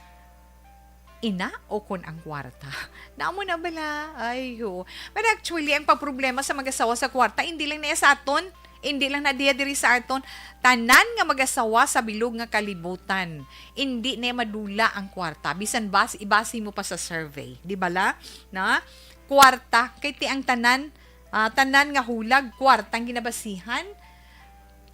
ina o kon ang kwarta? Namo na bala? Ay, oo. Pero actually, ang pagproblema sa mag-asawa sa kwarta, hindi lang na sa aton, hindi lang na diya diri sa aton, tanan nga mag-asawa sa bilog nga kalibutan, hindi na madula ang kwarta. Bisan bas-, ibasi mo pa sa survey, di bala? Na? Kwarta, kay ti ang tanan, ah, tanan nga hulag, kwarta ang ginabasihan.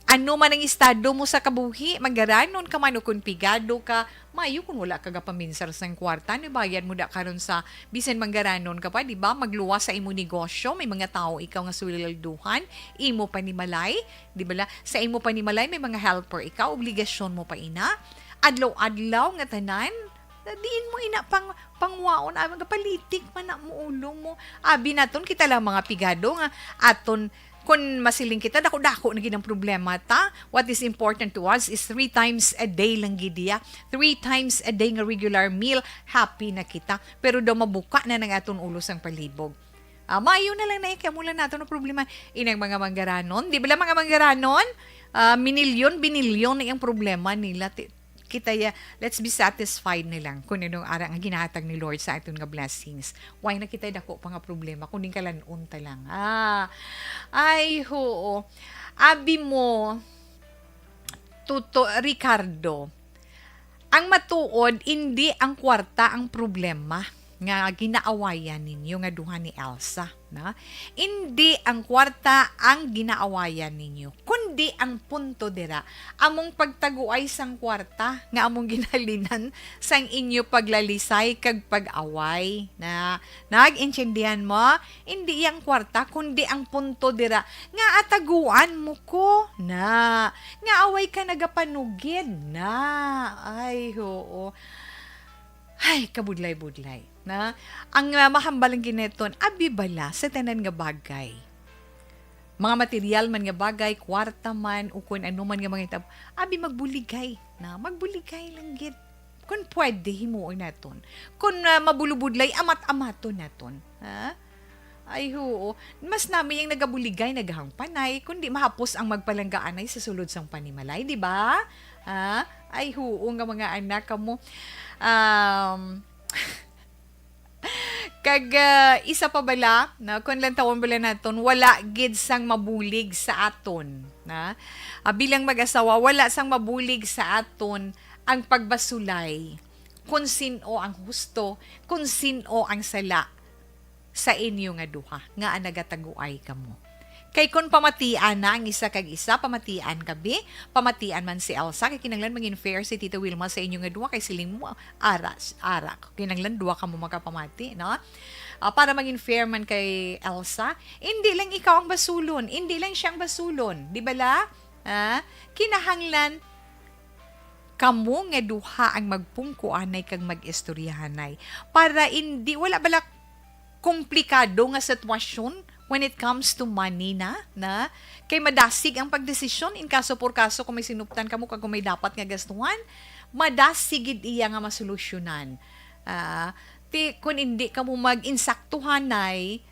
Ano man ang estado mo sa kabuhi, manggaranon ka man o kung pigado ka, maayo kung wala ka gapaminsar sang kwarta, ano bayad mo da karon sa bisan manggaranon ka pa, di ba? Magluwas sa imo negosyo, may mga tawo ikaw nga sweldohan, imo panimalay, di ba la? Sa imo panimalay, may mga helper ikaw, obligasyon mo pa ina. Adlaw-adlaw nga tanan, Diin mo ina pang pangwaon, abi nga palitik man na mo ulo mo. Abi naton kita lang mga pigado nga aton, kun masiling kita, dako-dako na gid ang problema ta. What is important to us is three times a day lang gid iya. Three times a day nga regular meal, happy na kita. Pero daw mabuka na nang aton ulo sang palibog. Ah, maayo na lang na kay amo lang naton ang problema. Inang mga manggaranon, di ba lang mga manggaranon? Ah, minilyon, binilyon na yung problema nila. Ti-, kita ya, let's be satisfied na lang kung anong ara nga ginahatag ni Lord sa aton nga blessings. Why na kita dako pa nga problema kung din kalan-on ta lang? Ah, ay, hoo. Abi mo, Tuto, Ricardo, ang matuod, indi ang kwarta ang problema nga ginaawayan ninyo nga duha ni Elsa, na? Indi ang kwarta ang ginaawayan ninyo, kundi ang punto dira, among pagtaguay sang kwarta nga among ginhalinan sang inyo paglalisay kag pag-away, na? Nag-intindihan mo? Indi ang kwarta, kundi ang punto dira nga ataguan mo ko, na? Nga away ka nagapanugid, na? Ay, oo. Ay, kabudlay-budlay, na? Ang, ah, mahambal ang giniton, abi bala sa tanan nga bagay. Mga material man nga bagay, kwarta man, o kun ano man nga mga itab-, abi magbuligay, na? Magbuligay lang gid. Kun pwede, himuon naton. Kun, ah, mabulubudlay, amat-amaton naton. Ha? Ay, huo. Mas nami ang nagabuligay, naghangpanay, kundi mahapos ang magpalanggaanay sa sulod sang panimalay, di ba? Ha? Ay, huo nga mga anak kamo. Um, kag, ah, isa pa bala, na, kun lantawon bala naton, wala gid sang mabulig sa aton, na? Ah, bilang mag-asawa, wala sang mabulig sa aton ang pagbasulay kun sin-o ang husto, kun sin-o ang sala sa inyo nga duha, nga nagataguay kamo. Kay kun pamatian na ang isa kag isa, pamatian ka, bi, pamatian man si Elsa, kay kinahanglan mangin fair si Tita Wilma sa inyo nga duha, kay siling mo, ara, ara, kinahanglan duha kamo makapamati, no? Ah, para mangin fair man kay Elsa, indi lang ikaw ang basulon, indi lang siya ang basulon, di bala? Ah, kinahanglan kamo nga duha ang magpungkuanay kag mag-istoryahanay para indi, wala bala komplikado nga sitwasyon when it comes to money na, na? Kay madasig ang pagdesisyon in kaso por kaso kung may sinuptan kamo kag kung may dapat nga gastuhan, madasig gid iya nga masolusyonan. Ah, ti, kung indi kamo mag-insaktuhanay,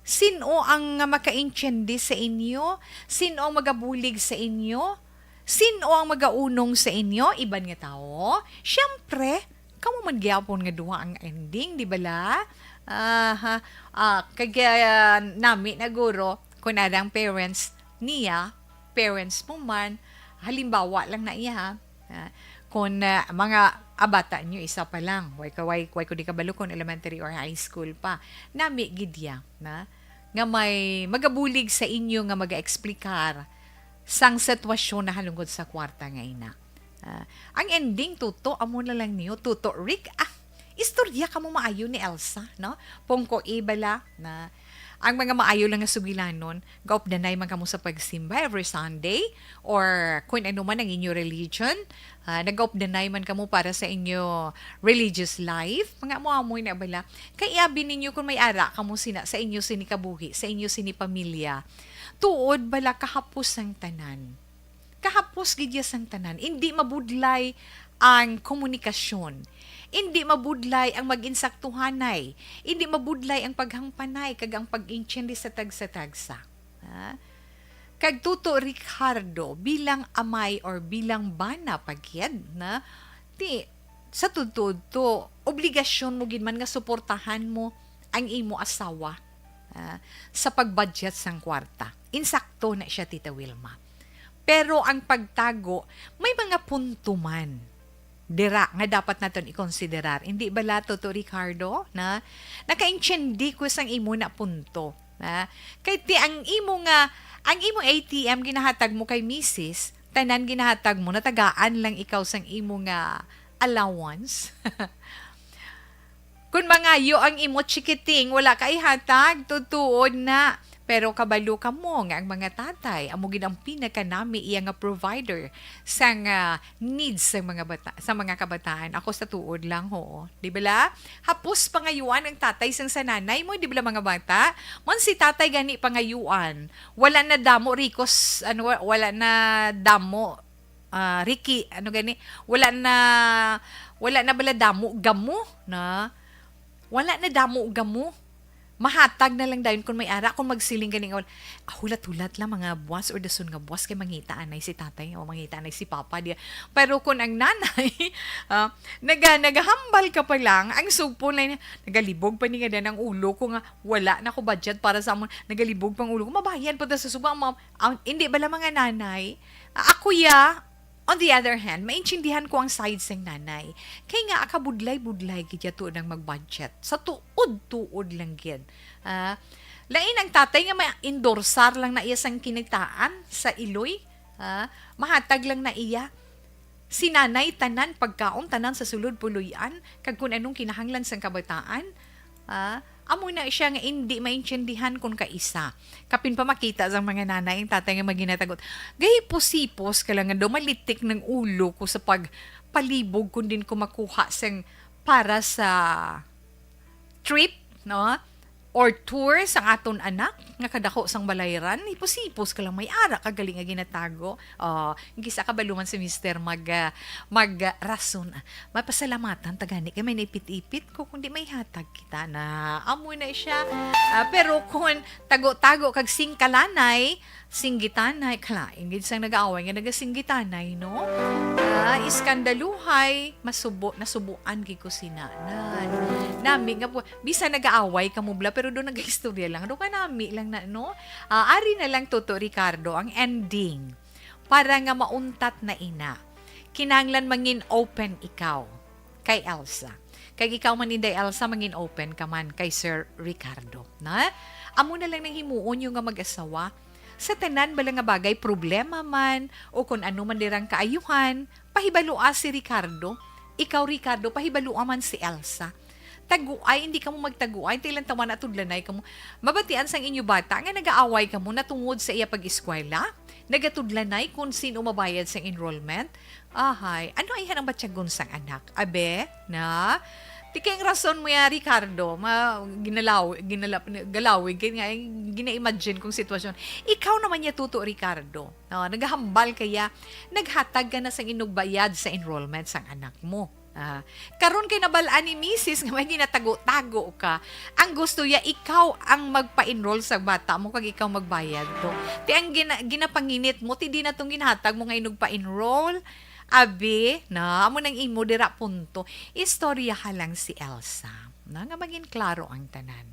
sin-o ang makaintiende sa inyo? Sin-o ang magabulig sa inyo? Sin-o ang magaunong sa inyo? Iban nga tawo? Siyempre, kamo man gyapon nga duha ang ending, di bala? Aha. Ah, kag, ah, nami na guro, kun ada ang parents niya, parents mo man, halimbawa lang na iya, ha? Ah, kun, ah, mga, ah, bata nyo, isa pa lang, way ka, way, way ko di kabalo kung elementary or high school pa, nami gid iya, na, nga may magabulig sa inyo nga maga-explicar sang sitwasyon nahalungod sa kwarta nga ina. Ah, ang ending, Tuto, amo na lang niyo, Tuto Rick, ah, istorya kamo maayo ni Elsa, no? Pungko, eh, bala, na ang mga maayo lang nga sugilanon, gaupdanay man kamo sa pagsimba every Sunday, or kung ano man ang inyo religion, ah, nagaupdanay man kamo para sa inyo religious life, mga amo-amo na bala. Kay abi ninyo kung may ara kamo sina sa inyo sini kabuhi, sa inyo sini pamilya. Tuod bala kahapos ang tanan. Kahapos gid ya sang tanan, indi mabudlay ang komunikasyon. Indi mabudlay ang mag-insaktuhanay. Indi mabudlay ang paghangpanay kag ang pag-intiende sa tagsa-tagsa. Ha? Kag Tuto Ricardo, bilang amay or bilang bana pa gid, na, ti, sa tudto-udto, obligasyon mo gid man nga suportahan mo ang imo asawa, ah, sa pag-budget sang kwarta. Insakto na siya, Tita Wilma. Pero ang pagtago, may mga punto man dira nga dapat naton ikonsiderar. Indi bala, Tuto Ricardo, na nakaintindi ko sang imo na punto, na kay ti ang imo nga, ang imo A T M ginahatag mo kay misis, tanan ginahatag mo, natagaan lang ikaw sang imo nga allowance. Kun mangayo ang imo chikiting, wala ka ihatag, tutuod na. Pero kabalo kamo nga ang mga tatay amo gid ang pinakanami iya nga provider sang, ah, needs sang mga bata-, sa mga kabataan. Ako sa tuod lang, ho. Di bala? Hapos pangayuan ang tatay sang sa nanay mo, di bala, mga bata? Mon si tatay gani pangayuan, wala na damo rikos, ano, wa-, wala na damo, ah, riki, ano gani? Wala na, wala na bala damo gamo na? Wala na damo gamo. Mahatag na lang dayon kung may ara, kung magsiling gani nga wala. Ah, hulat-hulat lang mga buwas or dason nga buwas kay mangita anay si tatay o mangita anay si papa, di. Pero kung ang nanay, ah, naga-, nagahambal ka pa lang, ang sugpo na niya, nagalibog pa ni nga ang ulo ko nga wala na ko budget para sa amon, nagalibog pang ulo ko, mabayan pa ta sa suba, ma-, ang, hindi bala mga nanay, ah, ako ya, On the other hand, maintindihan ko ang side sang nanay. Kay nga, kabudlay-budlay gid ya tuod ang mag-budget. Sa tuod-tuod lang gid. Ah, lain ang tatay nga may-endorsar lang na iya sang kinitaan sa iloy. Ah, mahatag lang na iya. Si nanay, tanan, pagkaon, tanan sa sulod puloy-an, kag kun anong kinahanglan sang kabataan. Ah, amo na siya nga indi maintindihan kon kaisa. Kapin pa makita sang mga nanay ang tatay nga maginatagot. Gahipos-hipos ka lang nga daw malitik ng ulo ko sa pagpalibog kung din ko makuha sang para sa trip, no? Or tour sang aton anak nga kadako sang balayran, hipos-hipos ka lang may ara ka gali nga ginatago. Oh, gisa ka baluman si Mister mag, ah, mag, ah, rason. Mapasalamatan ta gani kay may naipit-ipit ko, kundi may hatag kita na amo na siya. Ah, pero kung tago-tago kag singkalanay, singgitanay, kalain gid sang nag-aaway nga nagasinggitanay, no? Ah, iskandaluhay, masubo, nasubuan gid ko sina. Nan, nami nga po, bisan nag-aaway ka mo bla, pero doon nagaistorya lang. Doon ka nami lang na, no? Ah, ari na lang, Toto Ricardo, ang ending. Para nga mauntat na ina, kinahanglan mangin open ikaw kay Elsa. Kag ikaw man, Inday Elsa, mangin open ka man kay Sir Ricardo, na? Amo na lang nang himuon yung nga mag-asawa. Sa tanan bala nga bagay, problema man, o kung ano man dirang kaayuhan, pahibalua si Ricardo. Ikaw, Ricardo, pahibalua man si Elsa. Taguay, hindi kamo magtaguay, tilan tawana tudlanay kamo. Mabatian sang inyo bata nga nagaaway kamo na tungod sa iya pag-eskwela, nagatudlanay kung sino mabayad sang enrollment. Ahay, ano ay hanang batyagon sang anak? Abe, na? Ti kay ang rason mo ya, Ricardo, ma-, ginalaw-, ginalap-, galawig, kay nga, gina-imagine kong sitwasyon. Ikaw naman ya, Tuto Ricardo. No, nagahambal kaya, naghatag ka na sang inugbayad sa enrollment sang anak mo. Ah, karon kay nabal-an ni misis nga may ginatago-tago ka. Ang gusto ya, ikaw ang magpa-enroll sa bata mo kag ikaw magbayad to. Ti ang gina-, ginapanginit mo, ti di na tong ginhatag mo nga inugpa-enroll. Abi, na, amo nang imo dira punto. Istoryaha lang si Elsa, na, nga maging klaro ang tanan.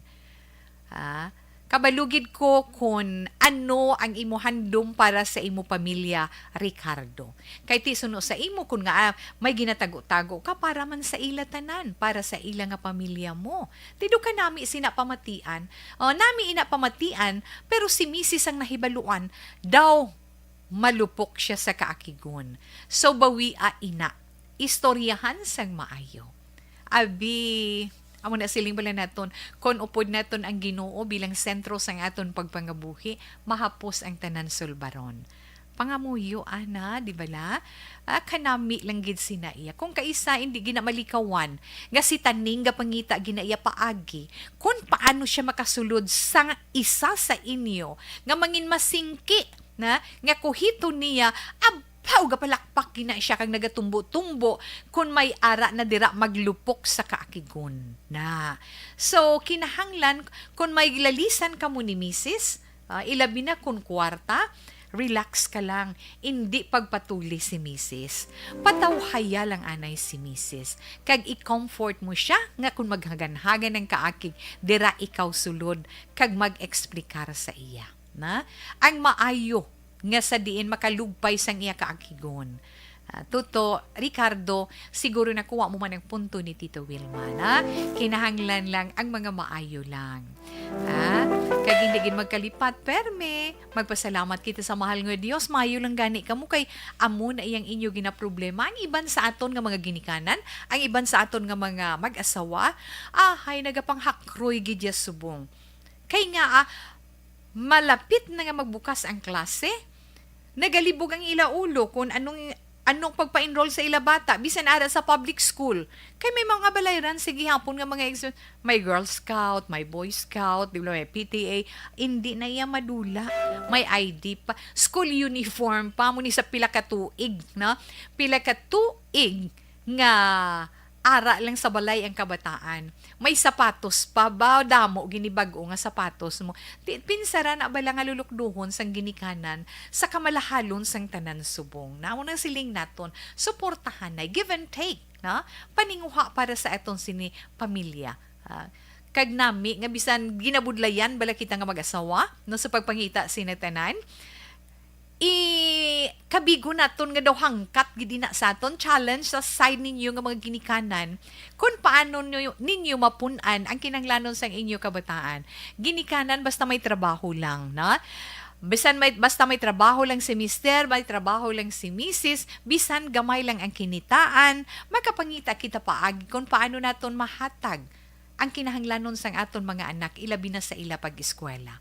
Ha? Kabalugid ko kun ano ang imo handom para sa imo pamilya, Ricardo. Kay ti suno sa imo, kun nga, ah, may ginatago-tago ka para man sa ila tanan, para sa ila nga pamilya mo. Ti do ka nami sina pamatian, o, nami ina pamatian, pero si misis ang nahibaluan daw malupok siya sa kaakigon. So, bawia ina, istoryahan sang maayo. Abi, amo na siling bala naton, kon upod naton ang Ginoo bilang sentro sang aton pagpangabuhi, mahapos ang tanan sulbaron. Pangamuyo, ana, di bala? Ah, kanami lang gid sina iya. Kung kaisa, hindi gina malikawan nga si Taning gapangita gina iya paagi, kung paano siya makasulod sa isa sa inyo nga mangin masingki na nga kuhiton niya, abaw, gapalakpak gina siya kag nagatumbo-tumbo kon may ara na dira maglupok sa kaakigon na. So, kinahanglan kon may lalisan kamo ni misis, ah, ilabi na kon kwarta, relax ka lang, indi pagpatuli si misis. Patawhaya lang anay si misis, kag i-comfort mo siya nga kon maghaganhagan ang kaakig, dira ikaw sulod kag mag-eksplikar sa iya. Na? Ang maayo nga sa diin makalugpay sang iya kaakigon. Ah, Tuto, Ricardo, siguro nakuha mo man ang punto ni Tito Wilma, na kinahanglan lang ang mga maayo lang. Ah, kag hindi gid magkalipat, perme, magpasalamat kita sa mahal nga Dios, maayo lang gani kamo kay amo na iyang inyo ginaproblema. Ang iban sa aton nga mga ginikanan, ang iban sa aton nga mga mag-asawa, ahay, nagapanghakroy gid ya subong. Kay nga, ah, malapit na nga magbukas ang klase, nagalibog ang ila ulo kung anong, anong pagpa-enroll sa ila bata, bisan ara sa public school. Kay may mga balayran sa gihapon nga mga ex-, may Girl Scout, may Boy Scout, di ba, may P T A, hindi na iya madula. May I D pa, school uniform pa, mo ni sa pila ka tuig, no? Pila ka tuig nga ara lang sa balay ang kabataan. May sapatos pa ba? Damo gini bag-o nga sapatos mo. Ti-, pinsara na bala nga lulukduhon sang ginikanan sa kamalahalon sang tanan subong. Namo nang siling naton, suportahanay, give and take, na? Paninguha para sa aton sini pamilya. Ah, kag nami nga bisan ginabudlayan bala kita nga mag-asawa, no, sa pagpangita sina tanan, i-, kabigo naton nga daw hangkat gid ina sa aton, challenge sa side ninyo nga mga ginikanan, kung paano nyo, ninyo mapun-an ang kinahanglanon sang inyo kabataan. Ginikanan basta may trabaho lang, na? Bisan may, basta may trabaho lang si mister, may trabaho lang si misis, bisan gamay lang ang kinitaan, makapangita kita paagi kung paano naton mahatag ang kinahanglanon sang aton mga anak, ilabi na sa ila pag-eskwela.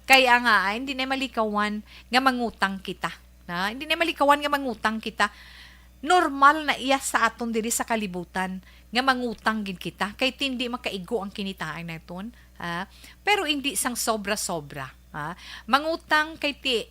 Kay ang, ah, hindi na malikawan nga mangutang kita, na? Hindi na malikawan nga mangutang kita. Normal na iya sa aton diri sa kalibutan nga mangutang gid kita, kay tindi makaigo ang kinitaan naton, ha? Pero hindi sang sobra-sobra, ha? Mangutang kay ti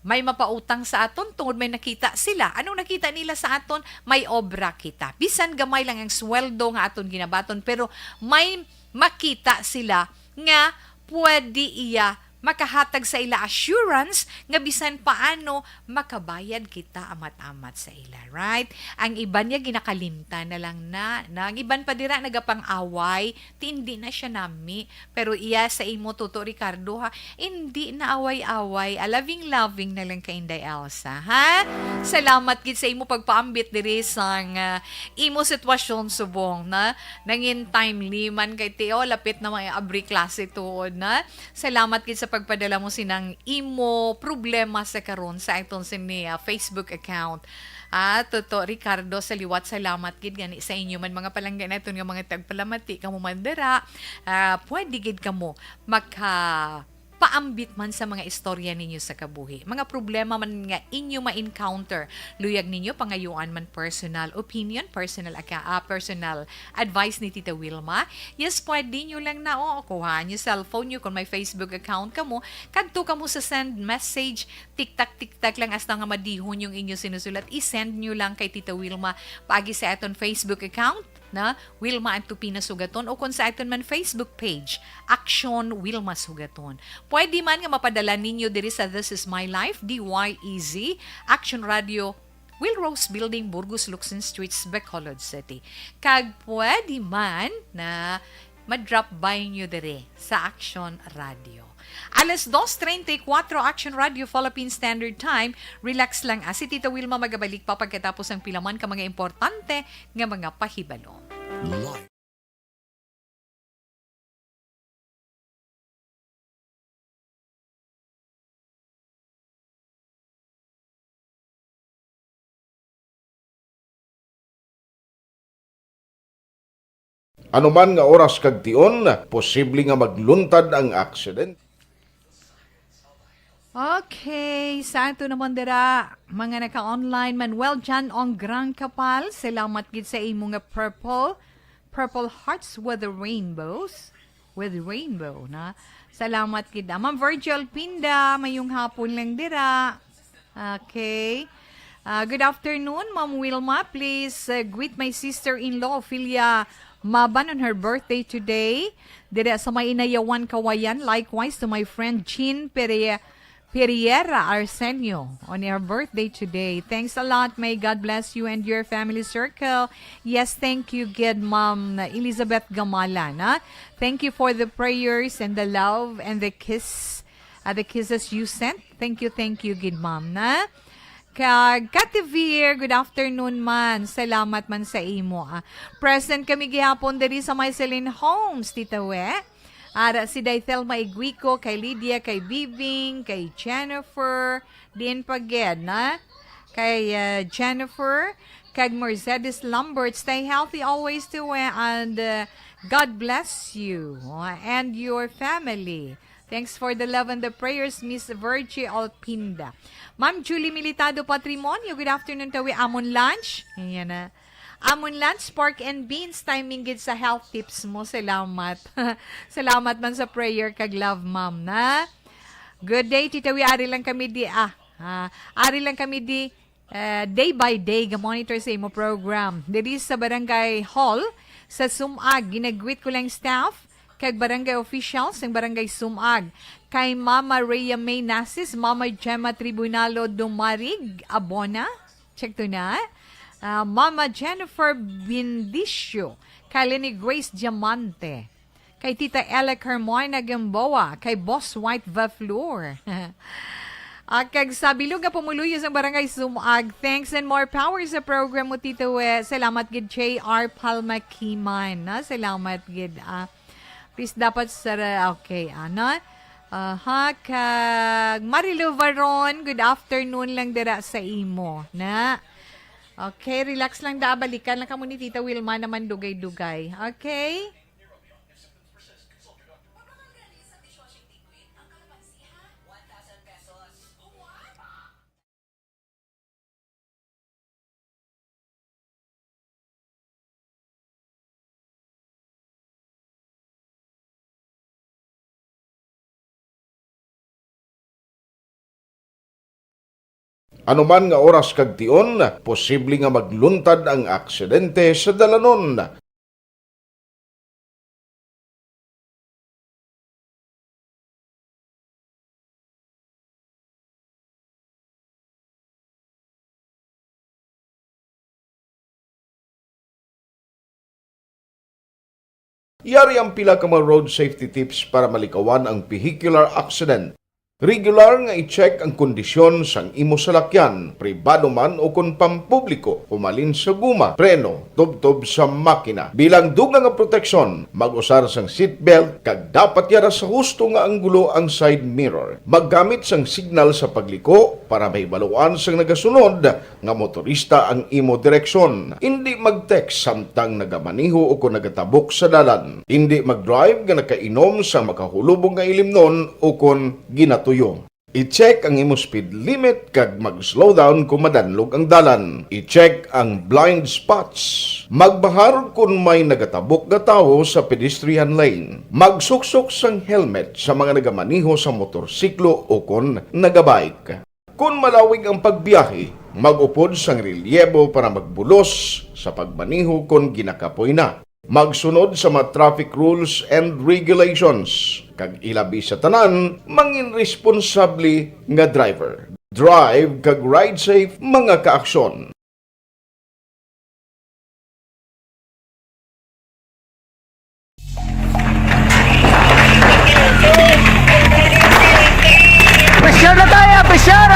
may mapautang sa aton tungod may nakita sila. Anong nakita nila sa aton? May obra kita. Bisan gamay lang ang sweldo nga aton ginabaton, pero may makita sila nga pwede iya makahatag sa ila assurance nga bisan paano makabayad kita amat-amat sa ila, right? Ang iban niya ginakalimtan na lang na, na ang iban pa dira nagapang-away, ti hindi na siya nami. Pero iya sa imo, Toto Ricardo, ha, hindi na away-away. A loving-loving na lang kay Inday Elsa, ha? Salamat gid sa imo pagpaambit diri sang, ah, imo sitwasyon subong na nangin timely man kay Teo, lapit na may abri klase tuod na. Salamat gid sa pagpadala mo sinang imo problema sa karon sa aton sini, ah, Facebook account. Ah, Toto Ricardo, sa liwat, salamat gid gani sa inyo man mga palangga naton nga mga tagpalamati kamo man dira. Ah, pwede gid kamo makapaambit man sa mga istorya ninyo sa kabuhi. Mga problema man nga inyo ma-encounter, luyag ninyo pangayuan man personal opinion, personal aka-, ah, personal advice ni Tita Wilma. Yes, pwede nyo lang na, o, kuha nyo cellphone nyo kung may Facebook account kamo, kadto kamo sa send message, tiktak-tiktak lang hasta nga madihon yung inyo sinusulat. I-send nyo lang kay Tita Wilma paagi sa aton Facebook account na Wilma Antupina Sugaton, o kung sa aton man Facebook page, Action Wilma Sugaton. Pwede man nga mapadala ninyo diri sa This Is My Life, D Y E Z, Action Radio, Will Rose Building, Burgos, Lukson Streets, Bacolod City. Kag pwede man na ma-drop by nyo diri sa Action Radio. Alas dos treinta y cuatro, Action Radio Philippine Standard Time. Relax lang, ah. Si Tita Wilma magabalik pa pagkatapos ang pila man ka mga importante nga mga pahibalo. Live. Anuman nga oras kag tion, posible nga magluntad ang aksidente. Okay, sa ato naman dira, mga naka-online, Manuel John Ong Gran Kapal, salamat gid sa imo nga purple, purple hearts with the rainbows, with rainbow, na. Salamat gid. Ah, Ma'am Virgil Pinda, mayong hapon lang dira. Okay. Ah, good afternoon, Ma'am Wilma. Please, uh, greet my sister-in-law, Ophelia Maban, on her birthday today. Dira sa may Inayawan, Kawayan. Likewise to my friend Jean Pere-, Periera Arsenio on her birthday today. Thanks a lot. May God bless you and your family circle. Yes, thank you, good Ma'am Elizabeth Gamala, na. Thank you for the prayers and the love and the kiss, uh, the kisses you sent. Thank you, thank you, good Ma'am, na. Kag Kativir, good afternoon man. Salamat man sa imo, ah. Present kami gihapon diri sa may Celine Homes, Tita We. Ara si Day Thelma Iguico, kay Lydia, kay Bibing, kay Jennifer, din pa gid, na? Kay, uh, Jennifer, kag Mercedes Lambert. Stay healthy always, Tita We, and, uh, God bless you, uh, and your family. Thanks for the love and the prayers, Miss Virgie Alpinda. Ma'am Julie Militado Patrimonio, good afternoon, tawi amon lunch. Ayan na. Amon lunch, pork and beans, timing gid sa health tips mo. Salamat. Salamat man sa prayer kag love, ma'am, na. Good day, Tita Wi. Ari lang kami di, ah. Ah, ari lang kami di, eh, day by day ga-monitor sa imo program. Diri sa Barangay Hall, sa Sumag, ginagwit ko lang staff kag barangay officials sang Barangay Sumag. Kay Mama Rhea May Nasis, Mama Gemma Tribunalo Dumarig Abona, check to na. Ah, Mama Jennifer Bindicio, kay Leni Grace Diamante, kay Tita Ella Carmona Gamboa, kay Boss White Vaflor. Ah, kag sa bilog nga pumuluyo sang Barangay Sumag, thanks and more power sa program mo, Tito. Eh, salamat gid, J R Palma Kiman, no? Salamat gid, ah. Please, dapat sa, okay, ano? Aha, kag Marilu Varon, good afternoon lang dira sa imo, na. Okay, relax lang da, balikan lang kamo ni Tita Wilma naman dugay-dugay. Okay? Anuman nga oras kag tion, posible nga magluntad ang aksidente sa dalanon. Yari ang pila ka mga road safety tips para malikawan ang vehicular accident. Regular nga i-check ang kondisyon sang imo salakyan, pribado man o kon pampubliko, humalin sa guma, preno, tubtob sa makina. Bilang dugang nga proteksyon, mag-usar sang seatbelt kag dapat yara sa husto nga anggulo ang side mirror. Maggamit sang signal sa pagliko para mahibaluan sang nagasunod nga motorista ang imo direksyon. Indi mag-text samtang nagamaneho o kon nagatabok sa dalan. Indi mag-drive nga nakainom sa makahulubong nga ilimnon o kon ginatuyo. I-check ang imo speed limit kag mag-slow down kon madanlog ang dalan. I-check ang blind spots. Magbahar kon may nagatabok nga tawo sa pedestrian lane. Magsuksok sang helmet sa mga nagamaneho sa motorsiklo o kon nagabike. Kon malawig ang pagbiyahe, mag-upod sang relyebo para magbulos sa pagmaneho kon ginakapoy na. Magsunod sa mga traffic rules and regulations, kag ilabi sa tanan, mangin responsable nga driver. Drive kag ride safe, mga kaaksyon. Pressure na tayo, pressure!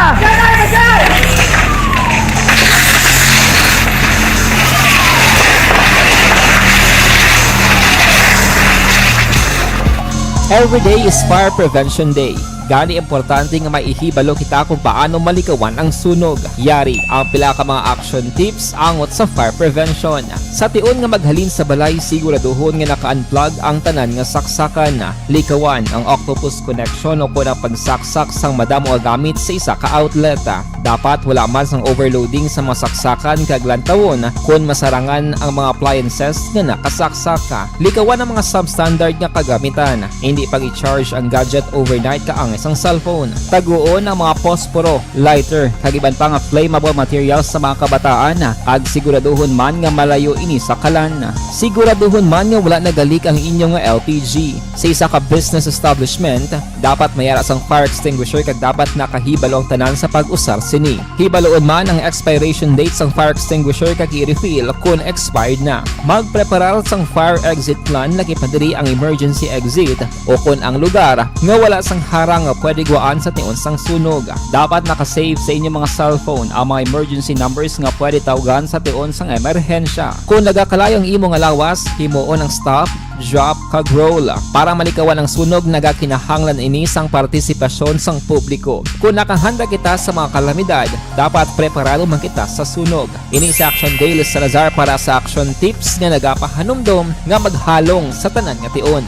Every day is Fire Prevention Day. Gani, importante nga may ihibalo kita kung paano malikawan ang sunog. Yari ang pila ka mga action tips angot sa fire prevention. Sa tion nga maghalin sa balay, siguraduhon nga naka-unplug ang tanan nga saksakan. Likawan ang octopus connection o kon ang pagsaksak sang madamo nga gamit sa isa ka outlet. Dapat wala man sang overloading sa mga saksakan kag lantawon kon masarangan ang mga appliances nga nakasaksak. Likawan ang mga substandard nga kagamitan. Indi pag-i-charge ang gadget overnight kaangay sang cellphone. Taguon ang mga posporo, lighter, kag iban pa nga flammable materials sa mga kabataan, kag siguraduhon man nga malayo ini sa kalan. Siguraduhon man nga wala nagalik ang inyo nga L P G. Sa isa ka business establishment, dapat may ara sang fire extinguisher kag dapat nakahibalo ang tanan sa pag-usar sini. Hibaluon man ang expiration date sang fire extinguisher kag i-refill kon expired na. Magpreparar sang fire exit plan, laki pa diri ang emergency exit o kon ang lugar nga wala sang harang nga pwede gwaan sa tion sang sunog. Dapat naka-save sa inyo mga cellphone ang mga emergency numbers nga pwede tawgan sa tion sang emerhensya. Kon nagakalayo ang imo nga lawas, himuon ang stop, drop, kag roll. Para malikawan ang sunog, nagakinahanglan ini sang partisipasyon sang publiko. Kon nakahanda kita sa mga kalamidad, dapat preparado man kita sa sunog. Ini si Action Dale Salazar para sa Action Tips nga nagapahanumdom nga maghalong sa tanan nga tion.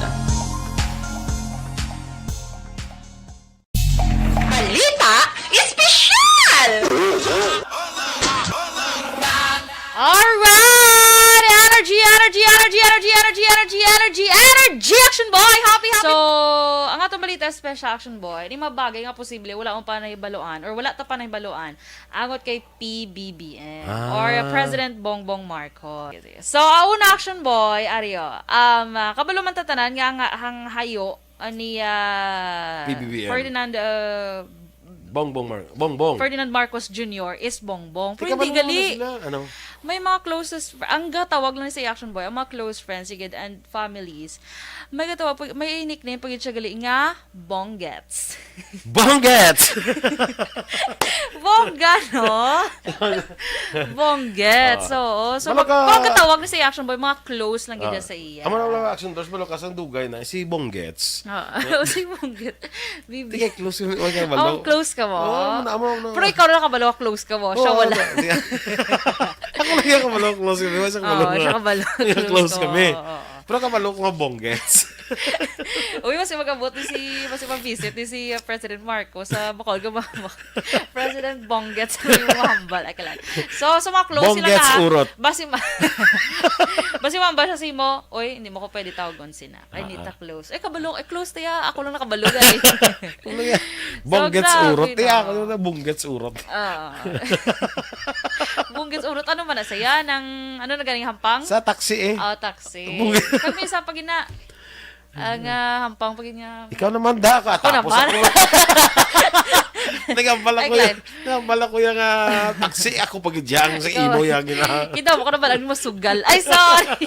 Energy, energy, energy, Action Boy! Happy, happy! So, ang atong balita special, Action Boy, ni mga bagay nga posible wala mo pa nahibaluan or wala ta pa nahibaluan angot kay P B B M Ah. or President Bongbong Marcos. So, ang una, Action Boy, Ario, um, ah, kabalo man ta tanan nga ang, ang hayo, ah, ni, ah, P B B M. Ferdinand, ah, Bongbong Mar-, Bongbong. Ferdinand Marcos Junior is Bongbong. Pero hindi gali. Ano? May mga closest fr-, ang gatawag lang sa Action Boy, ang mga close friends, sigid, and families. May gatawag, may nickname pa gid siya gali nga Bonggets. Bonggets! Bongga, no? Bonggets, Ah. oo. So, Balo mag-, ka ang gatawag ni sa Action Boy, mga close lang gid Ah. sa iya. Amo na lang Action Boy, balo ka sang dugay na, si Bonggets. Ah, si Bonggets. Bibi. Di kay close kami, wala ka balo. Oh, close ka mo? Oo, amo na, amo na. Pero ikaw na kabalo, close ka mo. Siya Oo, wala. Di, di. Ako lang yung kabalo, close kami. Wala siya kabalo. Oo, siya kabalo. Close Close ka kami. mo, oo. Pero kabalo ko nga Bonggets. Uy, mas magabot ni si, mas mag-visit ni si, uh, President Marcos sa Bacol, Gumama. President Bonggets ang yung mahambal. Ay, kalag. So, sa mga close sila Bonggets ka, urot. Basi ma-, basi mahambal siya si mo, "Uy, hindi mo ko pwede tawagon sina." Ay, Ah, hindi ta ah. close. Eh, kabalo, eh, close ta ya. Ako lang nakabalo, guys. Ano yan? So, Bonggets grabe, urot. Tiya, no? Ako na bonggets urot. Ah. Bonggets urot. Ano man na saya? Nang, ano na ganing hampang? Sa taxi eh. Oh, taxi. Bonggets. Kami sa pagina, ang, ah, hampang pagina. Ikaw naman, da ka. Ako Tapos naman. ako. Nagambala Ay, ko yan. Glenn. Nagambala ko yung, ah, taxi. Ako pag-idyang sa Ikaw. imo yung gina- Kita mo ko na pala mo sugal. Ay, sorry.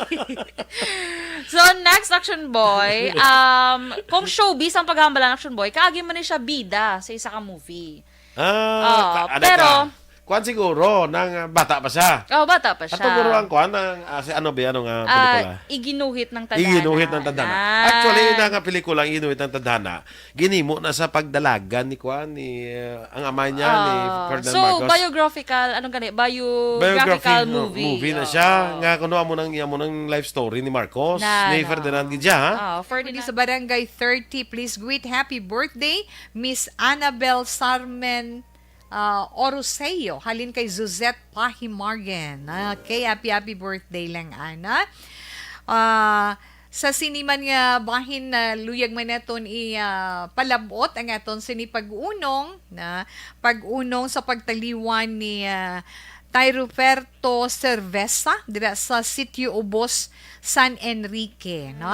So, next, Action Boy. Um, kung showbiz ang paghambalan, Action Boy, kaagi man ni siya bida sa isa ka movie. Ah, Oo, ka-, ano pero ka? Kuwan siguro, nang, ah, bata pa siya. Oh, bata pa siya. Ato guro ang kuwan, ang, ah, si ano ba, ano nga Ah, pelikula? Iginuhit ng Tadhana. Iginuhit ng Tadhana. Ah. Actually, ina nga pelikula, ang Iginuhit ng Tadhana, ginimo na sa pagdalagan ni kuwan, ni, ah, ang ama niya, ni Ah. Ferdinand So, Marcos. biographical, anong gani? Biographical Biography, no, movie. movie na Oo. siya. Nga kuno amo nang, amo nang life story ni Marcos, Na, ni na. Ferdinand gid siya, ha? Ah, Ferdinand. Sa Barangay thirty, please greet happy birthday, Miss Annabel Sarmen, ah, Oroseo, halin kay Suzette Pahimargen. Okay, happy, happy birthday lang, Ana. Ah, sa sini man nga bahin na luyag man naton i, ah, palabot ang aton sini pag-unong, na pag-unong sa pagtaliwan ni, ah, Tay Ruperto Cerveza dira sa Sitio Ubos, San Enrique, no?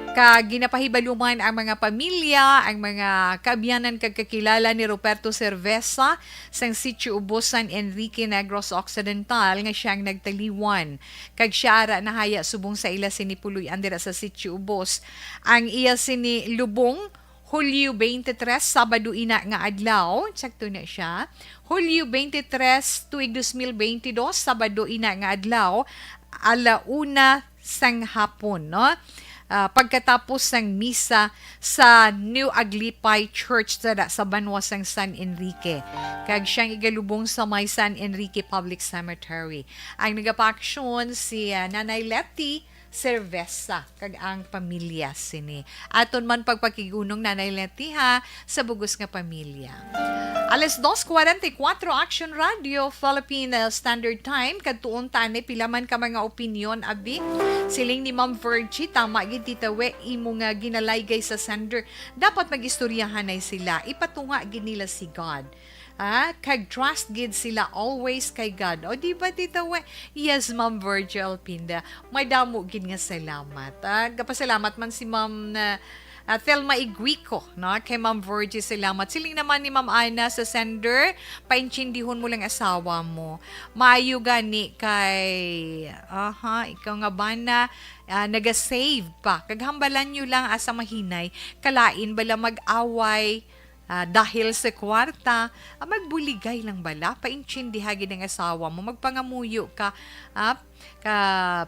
Kag ginapahibaluman ang mga pamilya, ang mga kaabyanan kag kakilala ni Ruperto Cerveza sang Sitio Ubos, San Enrique, Negros Occidental, nga siya ang nagtaliwan. Kag siya ara nahaya subong sa ila sini puloy-an dira sa Sitio Ubos. Ang iya sini lubong, Hulyo twenty-three, Sabado ina nga adlaw, sakto na siya. Hulyo twenty-three, tuig dos mil bentidós, Sabado ina nga adlaw, ala una sang hapon, no? Ah, pagkatapos sang misa sa New Aglipay Church sa, sa banwa sang San Enrique. Kag siyang igalubong sa may San Enrique Public Cemetery. Ang nagapaaksyon si, ah, Nanay Letty Cerveza kag ang pamilya sini. Aton man pagpakig-unong, Nanay Letty, ha, sa bugos nga pamilya. Alas dos cuarenta y cuatro, Action Radio Philippine Standard Time. Kadtuon ta ni pila man ka mga opinyon, abi. Siling ni Ma'am Virgie, tama gid, Tita We, imo nga ginalaygay sa sender. Dapat mag-istoryahanay sila. Ipatunga gid nila si God. Ah, kag trust gid sila always kay God. O, di ba, Tita We? Yes, Ma'am Virgie Alpinda. Madamo gid nga salamat. Ah, gapasalamat man si Ma'am, ah, ah, Thelma Iguico, no? Kay Ma'am Virgie, salamat. Siling naman ni Ma'am Ana sa sender, paintindihon mo lang asawa mo. Maayo gani kay, aha, ikaw nga bana, ah, naga-save pa. Kag hambalan nyo lang asa mahinay, kalain bala mag-away, ah, dahil sa kwarta, ah, magbuligay lang bala, paintindiha gid ang asawa mo, magpangamuyo ka, ah, ka,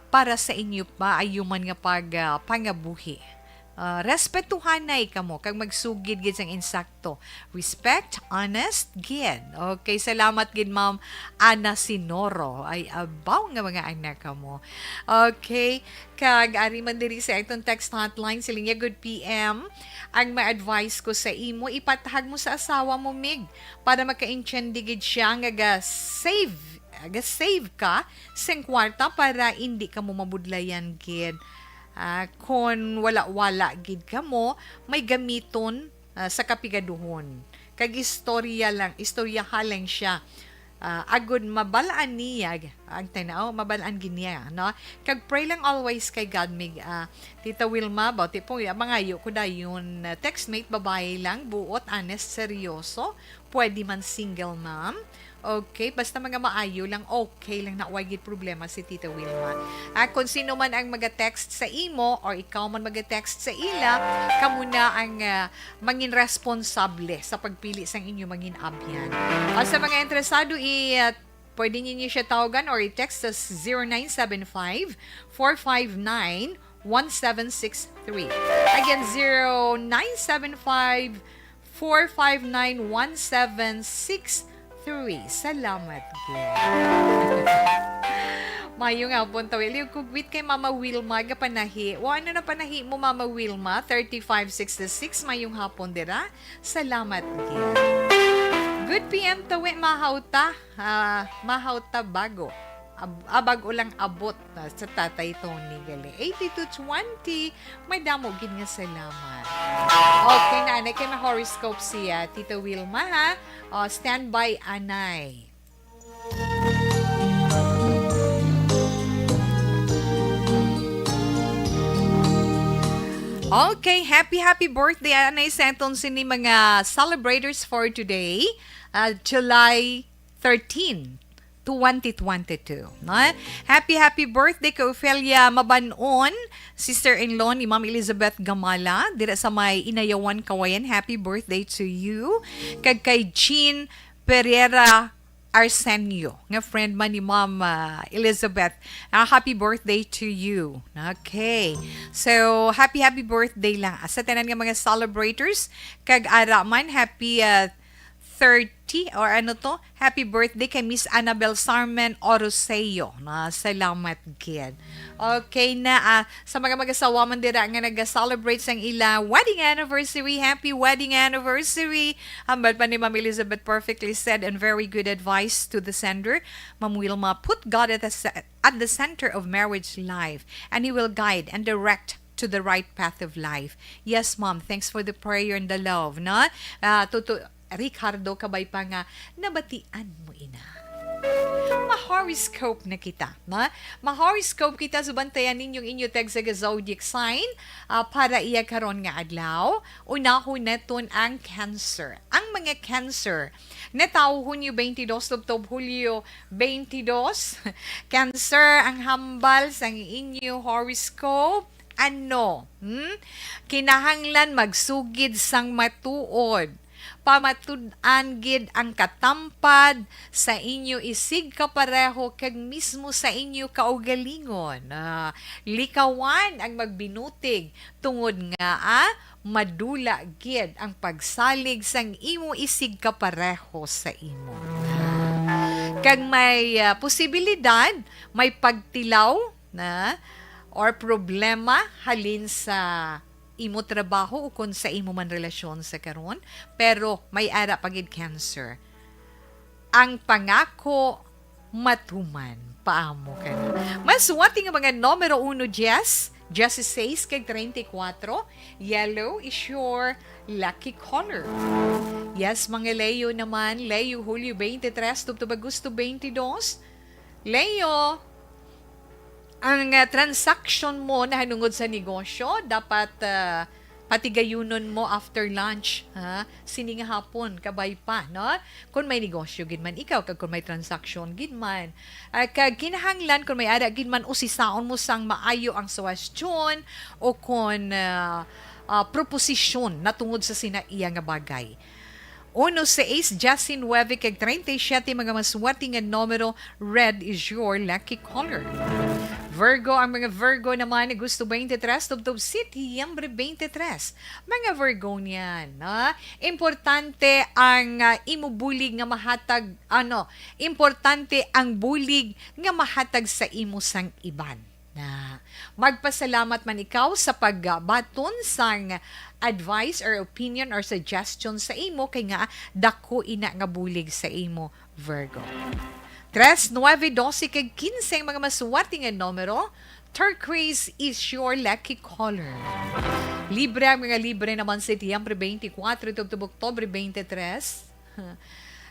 para sa inyo pa, ayuman nga pag, ah, pangabuhi. Ah, respetuhanay kamo, kag magsugid gid sang insakto. Respect, honest, gid. Okay, salamat gid, Ma'am Ana Sinoro. Ay, abaw nga mga anak kamo. Okay, kag ari man diri sa atong text hotline, siling niya, "Good P M. Ang ma-advise ko sa imo, ipatahag mo sa asawa mo, Mig, para makaintindi gid siya nga ga-save, ga-save ka sing kwarta para indi ka mo mabudlayan gid." Ah, kon wala-wala gid kamo, may gamiton, ah, sa kapigaduhon. Kag istorya lang, istoryaha lang siya. Ah, agud mabal-an niya ang tanaw, mabal-an gid niya, no? Kag pray lang always kay God, mig, ah, Tita Wilma, bauti po, ya, mangayo ko dayon, ah, textmate, babae lang, buot, honest, seryoso, pwede man single mom. Okay, basta mga maayo lang, okay lang na, way gid problema si Tita Wilma. Ah, kung sino man ang maga-text sa imo or ikaw man maga-text sa ila, kamo na ang, ah, mangin responsable sa pagpili sang inyo mangin abyan. O sa mga interesado, i, ah, pwede ninyo siya tawagan or i-text sa zero nine seven five, four five nine, one seven six three. Again, zero nine seven five, four five nine, one seven six three. Salamat gid. Mayong hapon, tawi. Liog kugwit kay Mama Wilma, gapanahi. O, ano na panahi mo, Mama Wilma? Thirty-five sixty-six, mayong hapon dira. Salamat gid. Good P M, tawi, mahaw ta. Ah, mahaw ta bago. Ab-, ah, bago lang abot, ah, sa Tatay Tony gali. Eighty-two twenty, may damo gid nga salamat. Okay na, anay kay may horoscope siya, Tita Wilma, ha? O, standby, anay. Okay, happy, happy birthday, anay, sa aton sini mga celebrators for today, ah, July thirteen, twenty twenty-two, no? Happy, happy birthday kay Ofelia Mabanon, sister-in-law ni Ma'am Elizabeth Gamala, dira sa may Inayawan, Kawayan. Happy birthday to you. Kag kay Jean Pereira Arsenio, nga friend man ni Ma'am, ah, Elizabeth. Ah, happy birthday to you. Okay. So, happy, happy birthday lang, ah, sa tanan nga mga celebrators. Kag ara man, happy, ah, thirty, or ano to, happy birthday kay Miss Annabel Sarmen Oroseo. Na, salamat gid. Okay na, ah, sa mga mag-asawa man dira nga nag-celebrate sang ila wedding anniversary, happy wedding anniversary. Hambal pa ni Ma'am Elizabeth, perfectly said and very good advice to the sender. Ma'am Wilma, put God at the, ce-, at the center of marriage life, and He will guide and direct to the right path of life. Yes, Ma'am. Thanks for the prayer and the love, no? Ah, tuto-, Ricardo, kabay pa nga nabatian mo ina. Ma-horoscope na kita, no? Ma-horoscope kita, subantayan ninyong inyo tag sa zodiac sign, ah, para iya karon nga adlaw. Unahon naton ang Cancer. Ang mga Cancer, natawo Hunyo twenty-two tubtob Hulyo twenty-two. Cancer, ang hambal sang inyo horoscope, ano? Hmm? Kinahanglan magsugid sang matuod. Pamatud-an gid ang katampad sa inyo isigkapareho kag mismo sa inyo kaugalingon. Ah, likawan ang magbinutig tungod nga, ah, madula gid ang pagsalig sang imo isigkapareho sa imo. Kag may, ah, posibilidad, may pagtilaw na or problema halin sa imo trabaho ukon sa imo man relasyon sa karon, pero may ara pa gid, Cancer. Ang pangako matuman. Paamo ka na. Masuwati nga mga numero uno, diyes, diyesiseis, kag treinta y cuatro. Yellow is your lucky color. Yes, mga Leo naman. Leo, Hulyo twenty-three, tubtob Agosto twenty-two. Leo, ang, ah, transaction mo nahanungod sa negosyo, dapat, ah, patigayunon mo after lunch, ha? Sini nga hapon, kabay pa, no? Kung may negosyo gid man ikaw, kag kung may transaction gid man, ah, kag kinahanglan, kung may ara gid man, usisaon mo sang maayo ang suwestyon o kon, ah, ah, proposisyon natungod sa sina iya nga bagay. Uno, seis, diyes, nuebe, kag treinta y siete, mga maswerte nga numero, red is your lucky color. Virgo, ang mga Virgo naman, Agosto twenty-three, tubtob Setyembre twenty-three. Mga Virgonian, no? Importante ang, ah, imo bulig nga mahatag, ano, importante ang bulig nga mahatag sa imo sang iban. Na, magpasalamat man ikaw sa pagbaton sang advice or opinion or suggestion sa imo, kay nga dako ina nga bulig sa imo, Virgo. Tres, nuebe, dose, kag kinse ang mga maswerte nga numero, Turquoise is your lucky color. Libra, mga Libra naman, Setyembre twenty-four tubtob Oktubre twenty-three.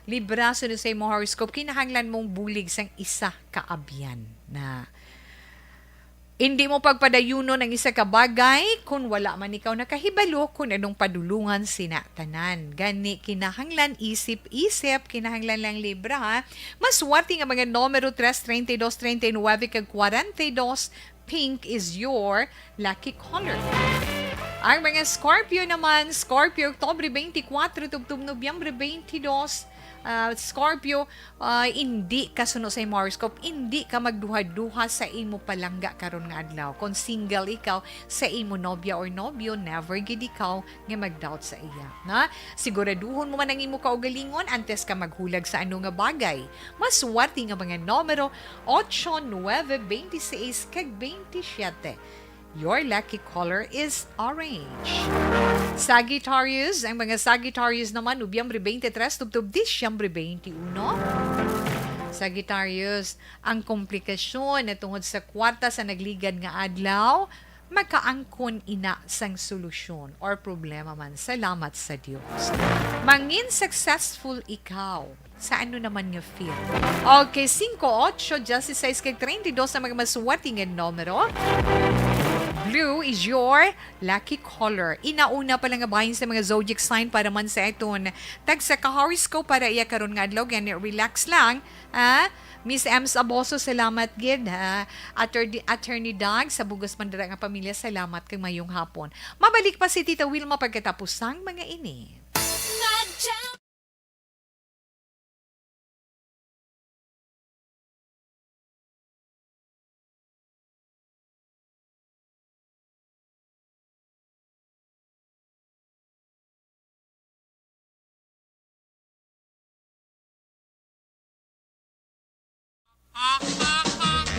Libra, sunod sa imo horoscope, kinahanglan mong bulig sang isa ka abyan na hindi mo pagpadayunon ang isa ka bagay kung wala man ikaw nakahibalo kung anong padulungan sina tanan. Gani, kinahanglan isip-isip, kinahanglan lang, Libra, ha? Maswerte nga mga numero tres, treinta y dos, treinta y nueve, kag cuarenta y dos, pink is your lucky color. Ang mga Scorpio naman, Scorpio, Oktubre twenty-four tubtob Nobyembre twenty-two, ah, Scorpio, ah, indi ka suno sa imo horoscope, indi ka magduha-duha sa imo palangga karon nga adlaw. Kung single ikaw, sa imo nobya or nobyo, never gid ikaw nga mag-doubt sa iya, na siguraduhon mo man ang imo kaugalingon antes ka maghulag sa ano nga bagay. Maswerte nga mga numero, ocho, nuebe, twenty-sais, kag twenty-siete. Your lucky color is orange. Sagittarius, ang mga Sagittarius naman, Nobyembre twenty-three tubtob Disyembre twenty-uno. Sagittarius, ang komplikasyon na tungod sa kwarta sa nagligad nga adlaw, makaangkon ina sang solusyon or problema man. Salamat sa Dios. Mangin successful ikaw sa ano naman nga field. Okay, singko, ocho, dieciséis, kag treinta y dos ang mga maswerte nga numero. Blue is your lucky color. Inauna pa lang nga bahin sa mga zodiac sign para man sa aton tagsa ka horoscope para iya karon nga adlaw. Gani, relax lang, ha? Miss Ems Aboso, salamat gid, ha? Attorney, Attorney Doug, sa bugos man dira nga pamilya, salamat kag mayong hapon. Mabalik pa si Tita Wilma pagkatapos sang mga ini.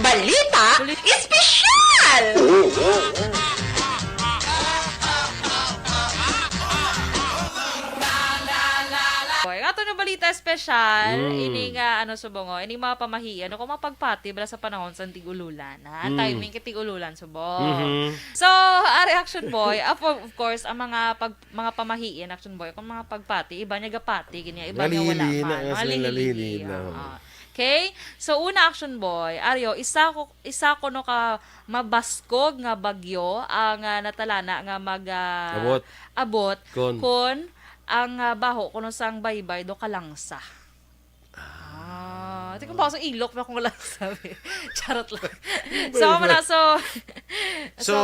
Balita Espesyal! Boy, ang ato nga balita espesyal, Mm. ini nga, ano, subong, oh, ini mga pamahian, ano, kung mapagpati bala sa panahon sa tig-ululan, ha? Mm. Timing kay tig-ululan, subong. Mhm. So, ari, Action Boy, of, of course, ang mga pag-, mga pamahiin, Action Boy, kung mga pagpati, iba niya gapati, ganyan, iba niya wala Nalihili na, pa. mas Nalihili. nalihili na. Oo. Okay? So, una, Action Boy, Ario, isa ko, isa ko no ka mabaskog nga bagyo ang, ah, natalana nga mag, ah, Abot. abot Kon. kon ang, ah, baho kuno sang baybay do kalangsa. Ah, di ko ba sa ilok na kung lang sabi. Charot lang. So, Baybay. Muna, so, So, so,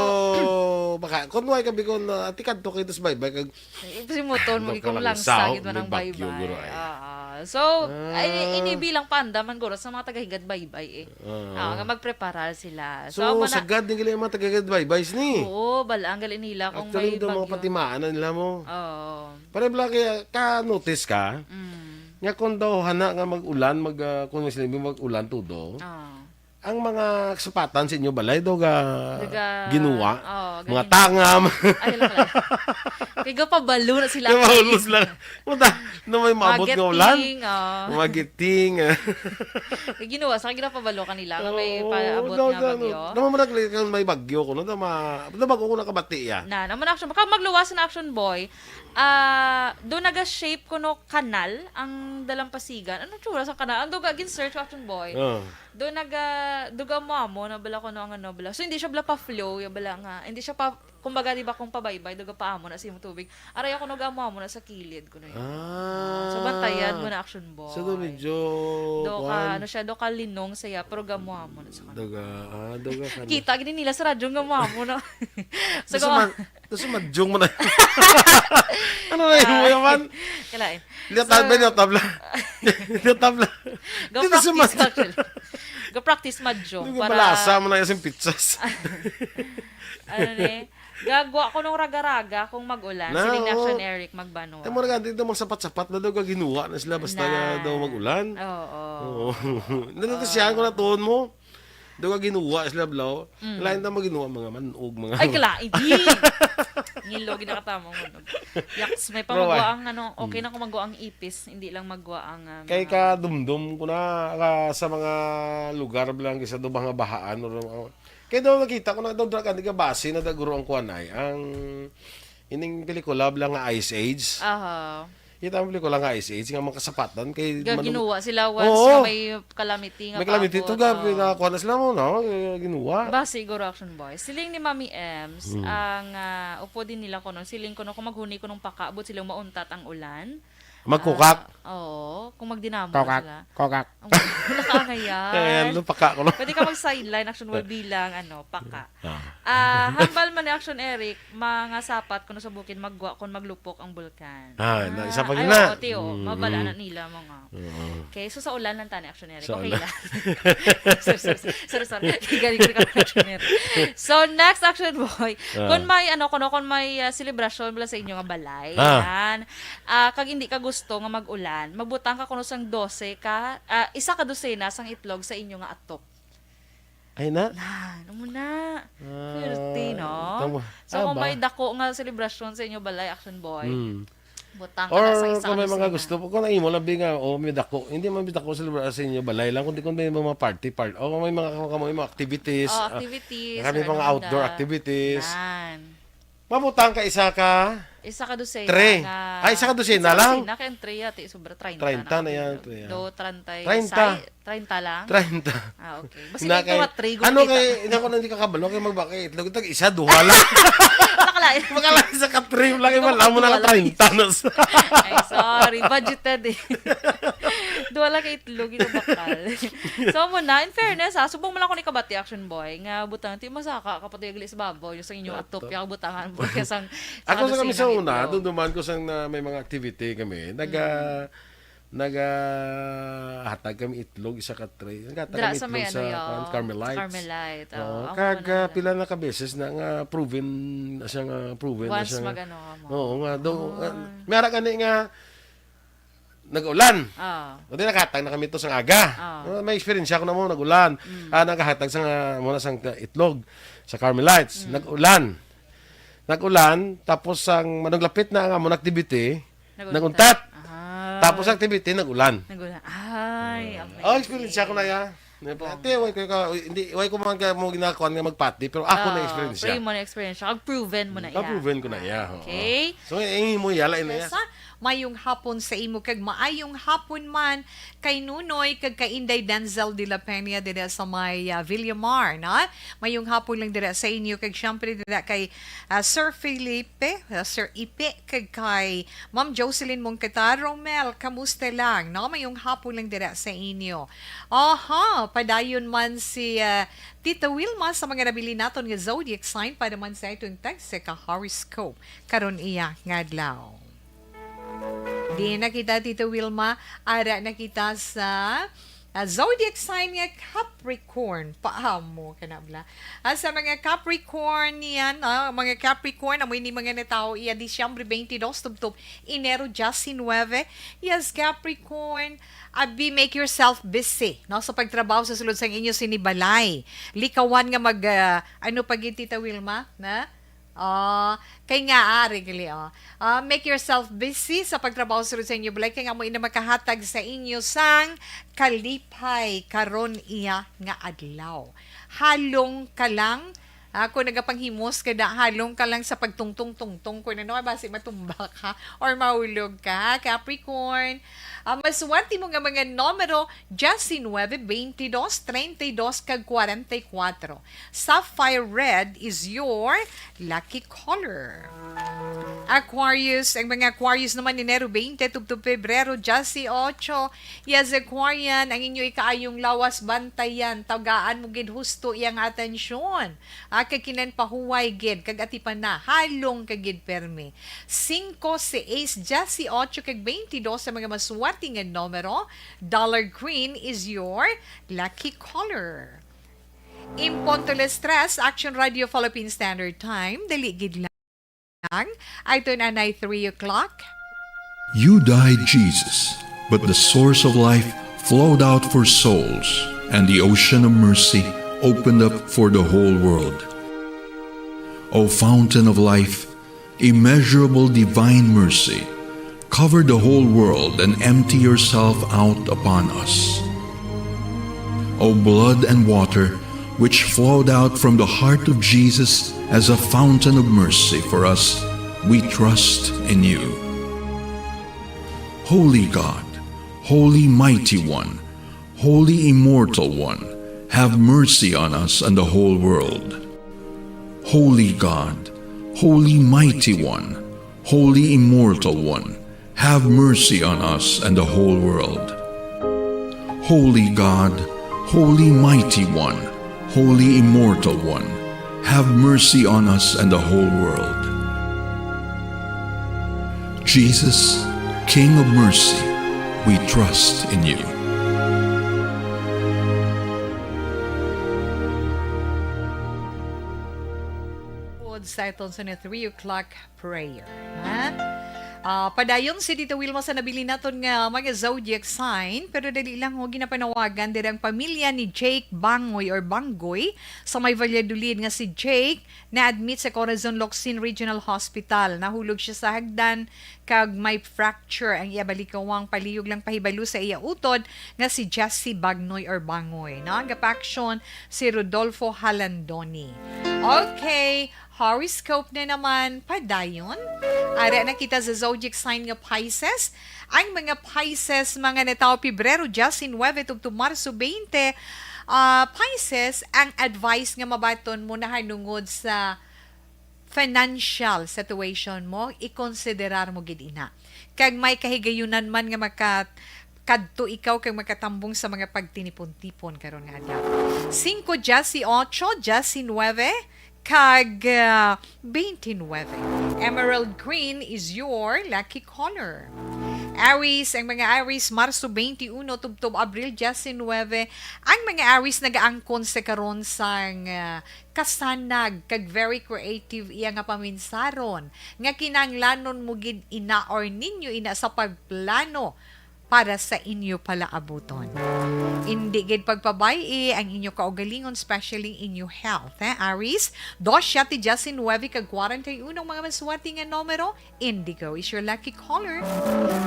baka, kung wala ka, bikon, ah, tikad to kayo, tas baybay, kag Ay, ito si Moton, Ano magiging ka lang, langsa, sao, gid man may ang bagyo, baybay. guro, ay. Ah, ah. So, Ah. ay, ini bilang panda man, guro, sa mga taga-Higad Baybay, eh. Ah. Ah, nga magpreparar sila. So, So, muna sagad ni gali ang mga taga-Higad Baybay, ni? Oo, bala, ang gali nila kung Actually, may ito, mga bagyo. patimaan na nila mo. Oo. Pare, bala, kaya ka-notice ka, Mm. nga kung daw hana nga mag-ulan, mag, ah, kung sila mag-ulan, tudo, Ah. ang mga kasapatan sa inyo balay daw ga Daga, ginuwa. Oo, mga galing. tangam. Ay, lang, lang. Kay gapabalo na sila. Kaya mahulos lang. Puta, na may maabot nga ulan. Magiting, oh. Magiting. Kay ginuwa, sa ginapabalo kanila nga may Oo, paabot daw, nga daw, bagyo. Naman mo nagli-, kang may bagyo ko, no? Tama, na bago ko nakabati, ya. Na, naman action. Baka magluwas na action, boy. Ah, doon naga-shape ko, no, kanal ang dalampasigan. Ano tsura sa kanal? Ang duga, gin-search ko, action, boy. Ah. Do naga, do gamuamo na bala kuno ang ano bala. So, hindi siya bala pa-flow, ya bala nga. Hindi siya pa, kumbaga, di ba, kung pabaybay, do gapaamo na sa imong tubig. Aray ako, no, gamuamo na sa kilid kuno yun. Ah. So, bantayan mo na, action boy. So, do medyo, Do ka, kuwan. ano siya, do ka linong saya, pero gamuamo na sa kanila. Daga, ah, daga ka na. Kita, gini nila sa radyo, gamuamo na. So, Gusto gawa- man, Tapos madyong mo na. Ano na yun mo Ah, yaman? Kalain. Liyatab So, na, liyatab na. Liyatab na. Go Dito sa practice, mad- actually. Go practice madyong Yung para balasa mo na yung pizzas. Ano ni? Gagwa ko nung raga-raga kung mag-ulan. Na, Siling na oo. Action Eric Magbanwa. Ay, mo na dito, mga sapat-sapat na daw, gaginuha na sila basta Na. na daw mag-ulan. Oo. Oo. Nandito siya, kung natuon mo. Daw ka ginuwa sila, blaw. Mm. Lain ta maginuwa, mga manog, mga Ay, kalain, di. Ngilo, ginakatamang manog. Yaks, may Bro, pamagwa ah. ang, ano, okay Mm. na kung magwa ang ipis, hindi lang magwa ang, ah, Kay mga ka dumdum ko na, ka, sa mga lugar lang, sa do mga bahaan, or, or, Kaya daw nakita ko na daw dra-, ka, di ka base na da guro ang kuan ay, ang ining pelikula bala nga Ice Age. Aha. Kita ang pelikula nga Ice Age nga mga kasapatan kay Ga-, manung-, ginuwa sila once Oo. nga may calamity nga May calamity to, paabot, gabi oo. na kuan na sila mo, no? Eh, ginuwa. Ba, siguro, Action Boy. Siling ni Mami Ems, Mm. ang, ah, upod din nila kuno, siling kuno kung maghuni kunong pakaabot sila mauntat ang ulan. Magkukak. Ah, oo, kung magdinamo na Kokak. sila. Kokak. Ang wala ka angayan. Ayan, lupaka ko lang. Pwede ka mag-sideline, Action Boy, bilang, ano, paka. Ah. Ah, hambal man ni Action Eric, mga sapat kuno sa bukid maggwa kon maglupok ang bulkan. Ah, na, isa pa Ah, gina. Ay, oo, tiyo, Mm, mabala mm. na nila mga. Oo. Okay, so sa ulan lang tani, Action Eric. Sa Okay ulan. lang. Sorry, sorry, sorry, sorry. Galing ko ka, Action Eric. So, next, Action Boy. Ah. Kung may, ano, kuno, kung may, ah, selebrasyon bala sa inyo nga balay, Ah. yan. Ah, kag hindi ka gusto nga mag-ulan, magbutang ka kuno sang dose ka, ah, isa ka dosena sang itlog sa inyo nga atop. Ay na? Nan, amo na. Ah, Swerte, no? tama. So, Ah, kung ba? may dako nga selebrasyon sa inyo balay, Action Boy, Hmm. butang ka Or na sa isa kung ka may mga dosena. gusto, kung ang imo labi nga, oh, may dako. Hindi man may dako selebrasyon sa inyo balay lang, kundi kung may mga party, part, o kung may mga, kung may mga activities, Oh, ah, activities, kami or mga ano outdoor na. activities. Nan. Mabutang ka isa ka Isa ka dosena Tray. nga Ay, isa ka dosena isa ka lang? dosena, kay ang tray, ati, sobra treinta Treinta na na, yan, ati, treinta. do, treinta y Treinta. sai-, treinta lang? Treinta. Ah, okay. Basta Na may kay, mga tray, ano gumita. kay, hindi ako na hindi kakabalo, kay magbakay itlog, tag isa, duha lang. Nakalain. Makalain sa ka tray, lagi Ikaw man, amo na lang, makadula lang. treinta na sa. Ay, sorry. Budgeted eh. Duha lang ka itlog, ito bakal. So, mo na, in fairness, ha, subong mo lang ako ni kabati, Action Boy, nga butang, ti masaka, kapatid, gali sa babaw, yung sa inyo, Ato. atop, yung butangan, boy, kasang Ako sa kami sa una, doon duman ko sang na may mga activity kami. Naga, Mm. nagahatag kami itlog, isa ka tray. Naghatag Dra kami sa may itlog ano sa, yan, kuwan, Carmelites. Carmelite, Oo, oo, kag, ako ah, na pila na ka beses na nga proven na siya, nga proven na Once siya nga mag-ano ka mo. Oo, nga, do, Oo. ah, may ara gani nga nag-ulan. Ah. O di nakahatag na kami to sang aga. Ah. Ah, may eksperyensya ko na mo, nag-ulan. Mm. Ah, nagahatag sa nga, muna sang itlog sa Carmelites. Mm. Nag-ulan. Nag-ulan, tapos ang manuglapit na ang amon activity, Nag-untat. naguntat. Ah. Tapos activity, nag-ulan. Nag-ulan. Ay, Ah. amazing. Oh, eksperyensya ko na ya. Bongga. Ate, why ko ka, hindi, why ko man ka mo ginakuan nga magpati, pero ako na Ah, experience siya. pero mo na experience siya. Kag proven mo na Ah, iya. proven ko na iya, oo. Okay. So, eh, mo yala na Yes, iya. ah. Mayong hapon sa imo kag maayong hapon man kay Nunoy kag kay Inday Denzel de la Peña dira sa may, ah, Villamar, na? Mayong hapon lang dira sa inyo kag siyempre dira kay, ah, Sir Felipe, ah, Sir Ipe, kag kay Ma'am Jocelyn Mongketa. Romel, kamusta lang, no? Mayong hapon lang dira sa inyo. Aha, padayon man si, ah, Tita Wilma sa mga nabilin naton nga zodiac sign para man sa atong tagsa ka horoscope karon iya nga adlaw. Di na kita, Tita Wilma, ara na kita sa, ah, zodiac sign nga Capricorn. Paamo ka na, bla. Ah, sa mga Capricorn niyan, ah, mga Capricorn, amoy ni mga natawo iya Disyembre twenty-dos, tubtob Enero diecinuebe. Yes, Capricorn, abi, make yourself busy, no, sa pagtrabaho sa sulod sang inyo sini balay. Likawan nga mag, ah, ano pa gid, Tita Wilma, na? Ah, kay nga, ari gali, oh. Ah, make yourself busy sa pagtrabaho sulod sa inyo balay, kay nga mo ina makahatag sa inyo sang kalipay karon iya nga adlaw. Halong ka lang, ah, kung nagapanghimos ka da, halong ka lang sa pagtungtong-tungtong, kung ano, basi matumba ka or mahulog ka, ha, Capricorn. Ah, maswerte mo nga mga numero, diecinuebe, veintidós, treinta y dos, kag kwarenta y kuatro. Sapphire red is your lucky color. Aquarius, ang mga Aquarius naman, Enero twenty tubtob Pebrero dieciocho. Yes, Aquarian, ang inyo ikaayong lawas, bantayan, tagaan mo gid husto iyang atensyon. Ah, kag kinanpahuway gid, kag atipan na, halong ka gid permi. Singko, seis, dieciocho, kag veintidós sa mga maswerte nga numero. Dollar green is your lucky color. In punto las tres, Action Radio Philippine Standard Time, dali gid lang. Ay, ito na, na three o'clock. You died, Jesus, but the source of life flowed out for souls, and the ocean of mercy opened up for the whole world. O fountain of life, immeasurable divine mercy, cover the whole world and empty yourself out upon us. O blood and water, which flowed out from the heart of Jesus as a fountain of mercy for us, we trust in you. Holy God, Holy Mighty One, Holy Immortal One, have mercy on us and the whole world. Holy God, Holy Mighty One, Holy Immortal One, have mercy on us and the whole world. Holy God, Holy Mighty One, Holy Immortal One, have mercy on us and the whole world. Jesus, King of mercy, we trust in you. Sa aton sa three o'clock prayer, ha? Ah, padayon si Tita Wilma sa nabilin naton nga mga zodiac sign, pero dali lang, ho, ginapanawagan diri ang pamilya ni Jake Bangoy or Banggoy sa may Valladolid nga si Jake na-admit sa Corazon Locsin Regional Hospital. Nahulog siya sa hagdan kag may fracture ang iya balikawang palihog lang pahibalo sa iya utod nga si Jessie Bagnoy or Bangoy, no? Ang gapa-action si Rodolfo Halandoni. Okay, horoscope na naman padayon. Ara na kita sa zodiac sign nga Pisces. Ang mga Pisces, mga natawo Pebrero diyasinuwebe tubtob Marso twenty, ah, Pisces, ang advice nga mabaton mo nahanungod sa financial situation mo, ikonsiderar mo gid ina. Kag may kahigayunan man nga makakadto ikaw kag makatambong sa mga pagtinipon-tipon karon nga adlaw. Singko, diyes y ocho, diyes y nuebe, kag, ah, twenty-nuebe. Emerald green is your lucky color. Aries, ang mga Aries, Marso twenty-uno tubtob Abril diyes y nuebe. Ang mga Aries nagaangkon sa karon sang, ah, kasanag kag very creative iya nga paminsaron nga kinahanglanon mo gid ina or ninyo ina sa pagplano para sa inyo palaabuton. Indi gid pagpabay-i ang inyo kaugalingon, especially inyo health, eh, Aries. Dos, siyete, diyes y nuebe kag kwarenta y uno ang mga maswerte nga numero. Indigo is your lucky color.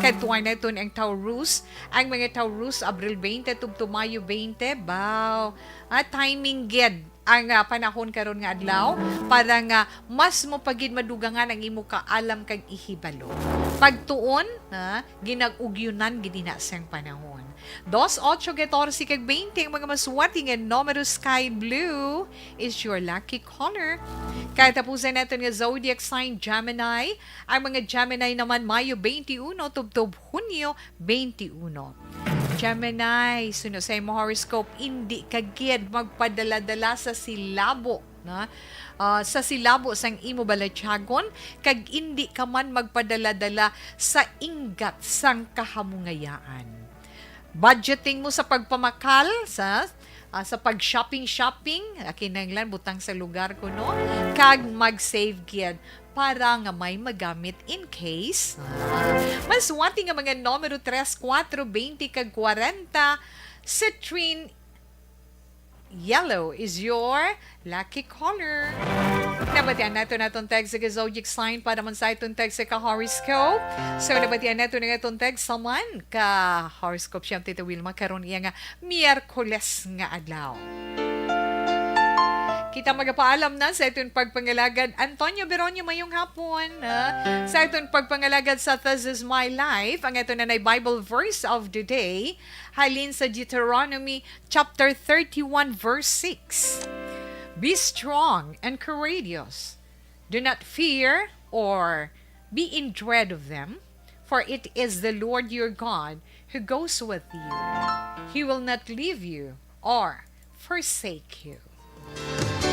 Kadtuan naton ang Taurus. Ang mga Taurus, Abril twenty tubtob Mayo twenty. Baw, ah, timing gid ang, ah, panahon karon nga adlaw para nga mas mo pa gid madugangan ang imo kaalam kag ihibalo. Pagtuon, ah, ginag-ugyonan gid ina sang panahon. Dos, ocho, katorse, kag twenty ang mga maswerte nga numero. Sky blue is your lucky color. Katapusan naton nga zodiac sign, Gemini. Ang mga Gemini naman, Mayo twenty-uno tubtob Hunyo twenty-uno. Gemini, suno sa imo horoscope, indi ka gid magpadala-dala sa silabo, na, ah, sa silabo sang imo balatyagon, kag indi ka man magpadala-dala sa inggat sang kahamungayaan. Budgeting mo sa pagpamakal, sa, ah, sa pag-shopping-shopping, ah, kinahanglan butang sa lugar kuno, kag mag-save gid para nga may magamit in case. Ah, maswerte nga mga numero tres, kuwatro, twenty, kag kwarenta, citrine yellow is your lucky color. Nabatian nato naton text sa zodiac sign para man sa iton text sa ka-horoscope. So, nabatian nato na aton text sa man ka-horoscope. Siyempre, Tita Wilma, karon iya nga Miyerkules nga adlaw. Kita magapaalam na sa iton pagpangalagad. Antonio Beronio, mayong hapon, ah. Sa iton pagpangalagad sa This Is My Life, ang ito na Bible verse of the day, halin sa Deuteronomy chapter thirty-one, verse six. Be strong and courageous. Do not fear or be in dread of them, for it is the Lord your God who goes with you. He will not leave you or forsake you.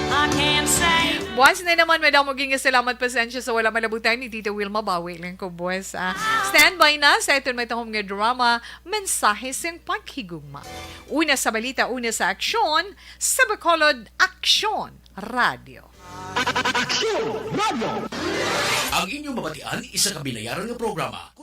I can't say. Once na naman, madamo gid nga salamat, pasensya sa wala malabutan ni Tita Wilma, bawi lang ko, boss, ah. Standby na sa iton matahom nga drama, Mensahe sing Paghigugma. Una sa balita, una sa aksyon, sa Bacolod Aksyon Radio. Aksyon Radio. Ang inyong mabatian, isa ka binayaran nga programa.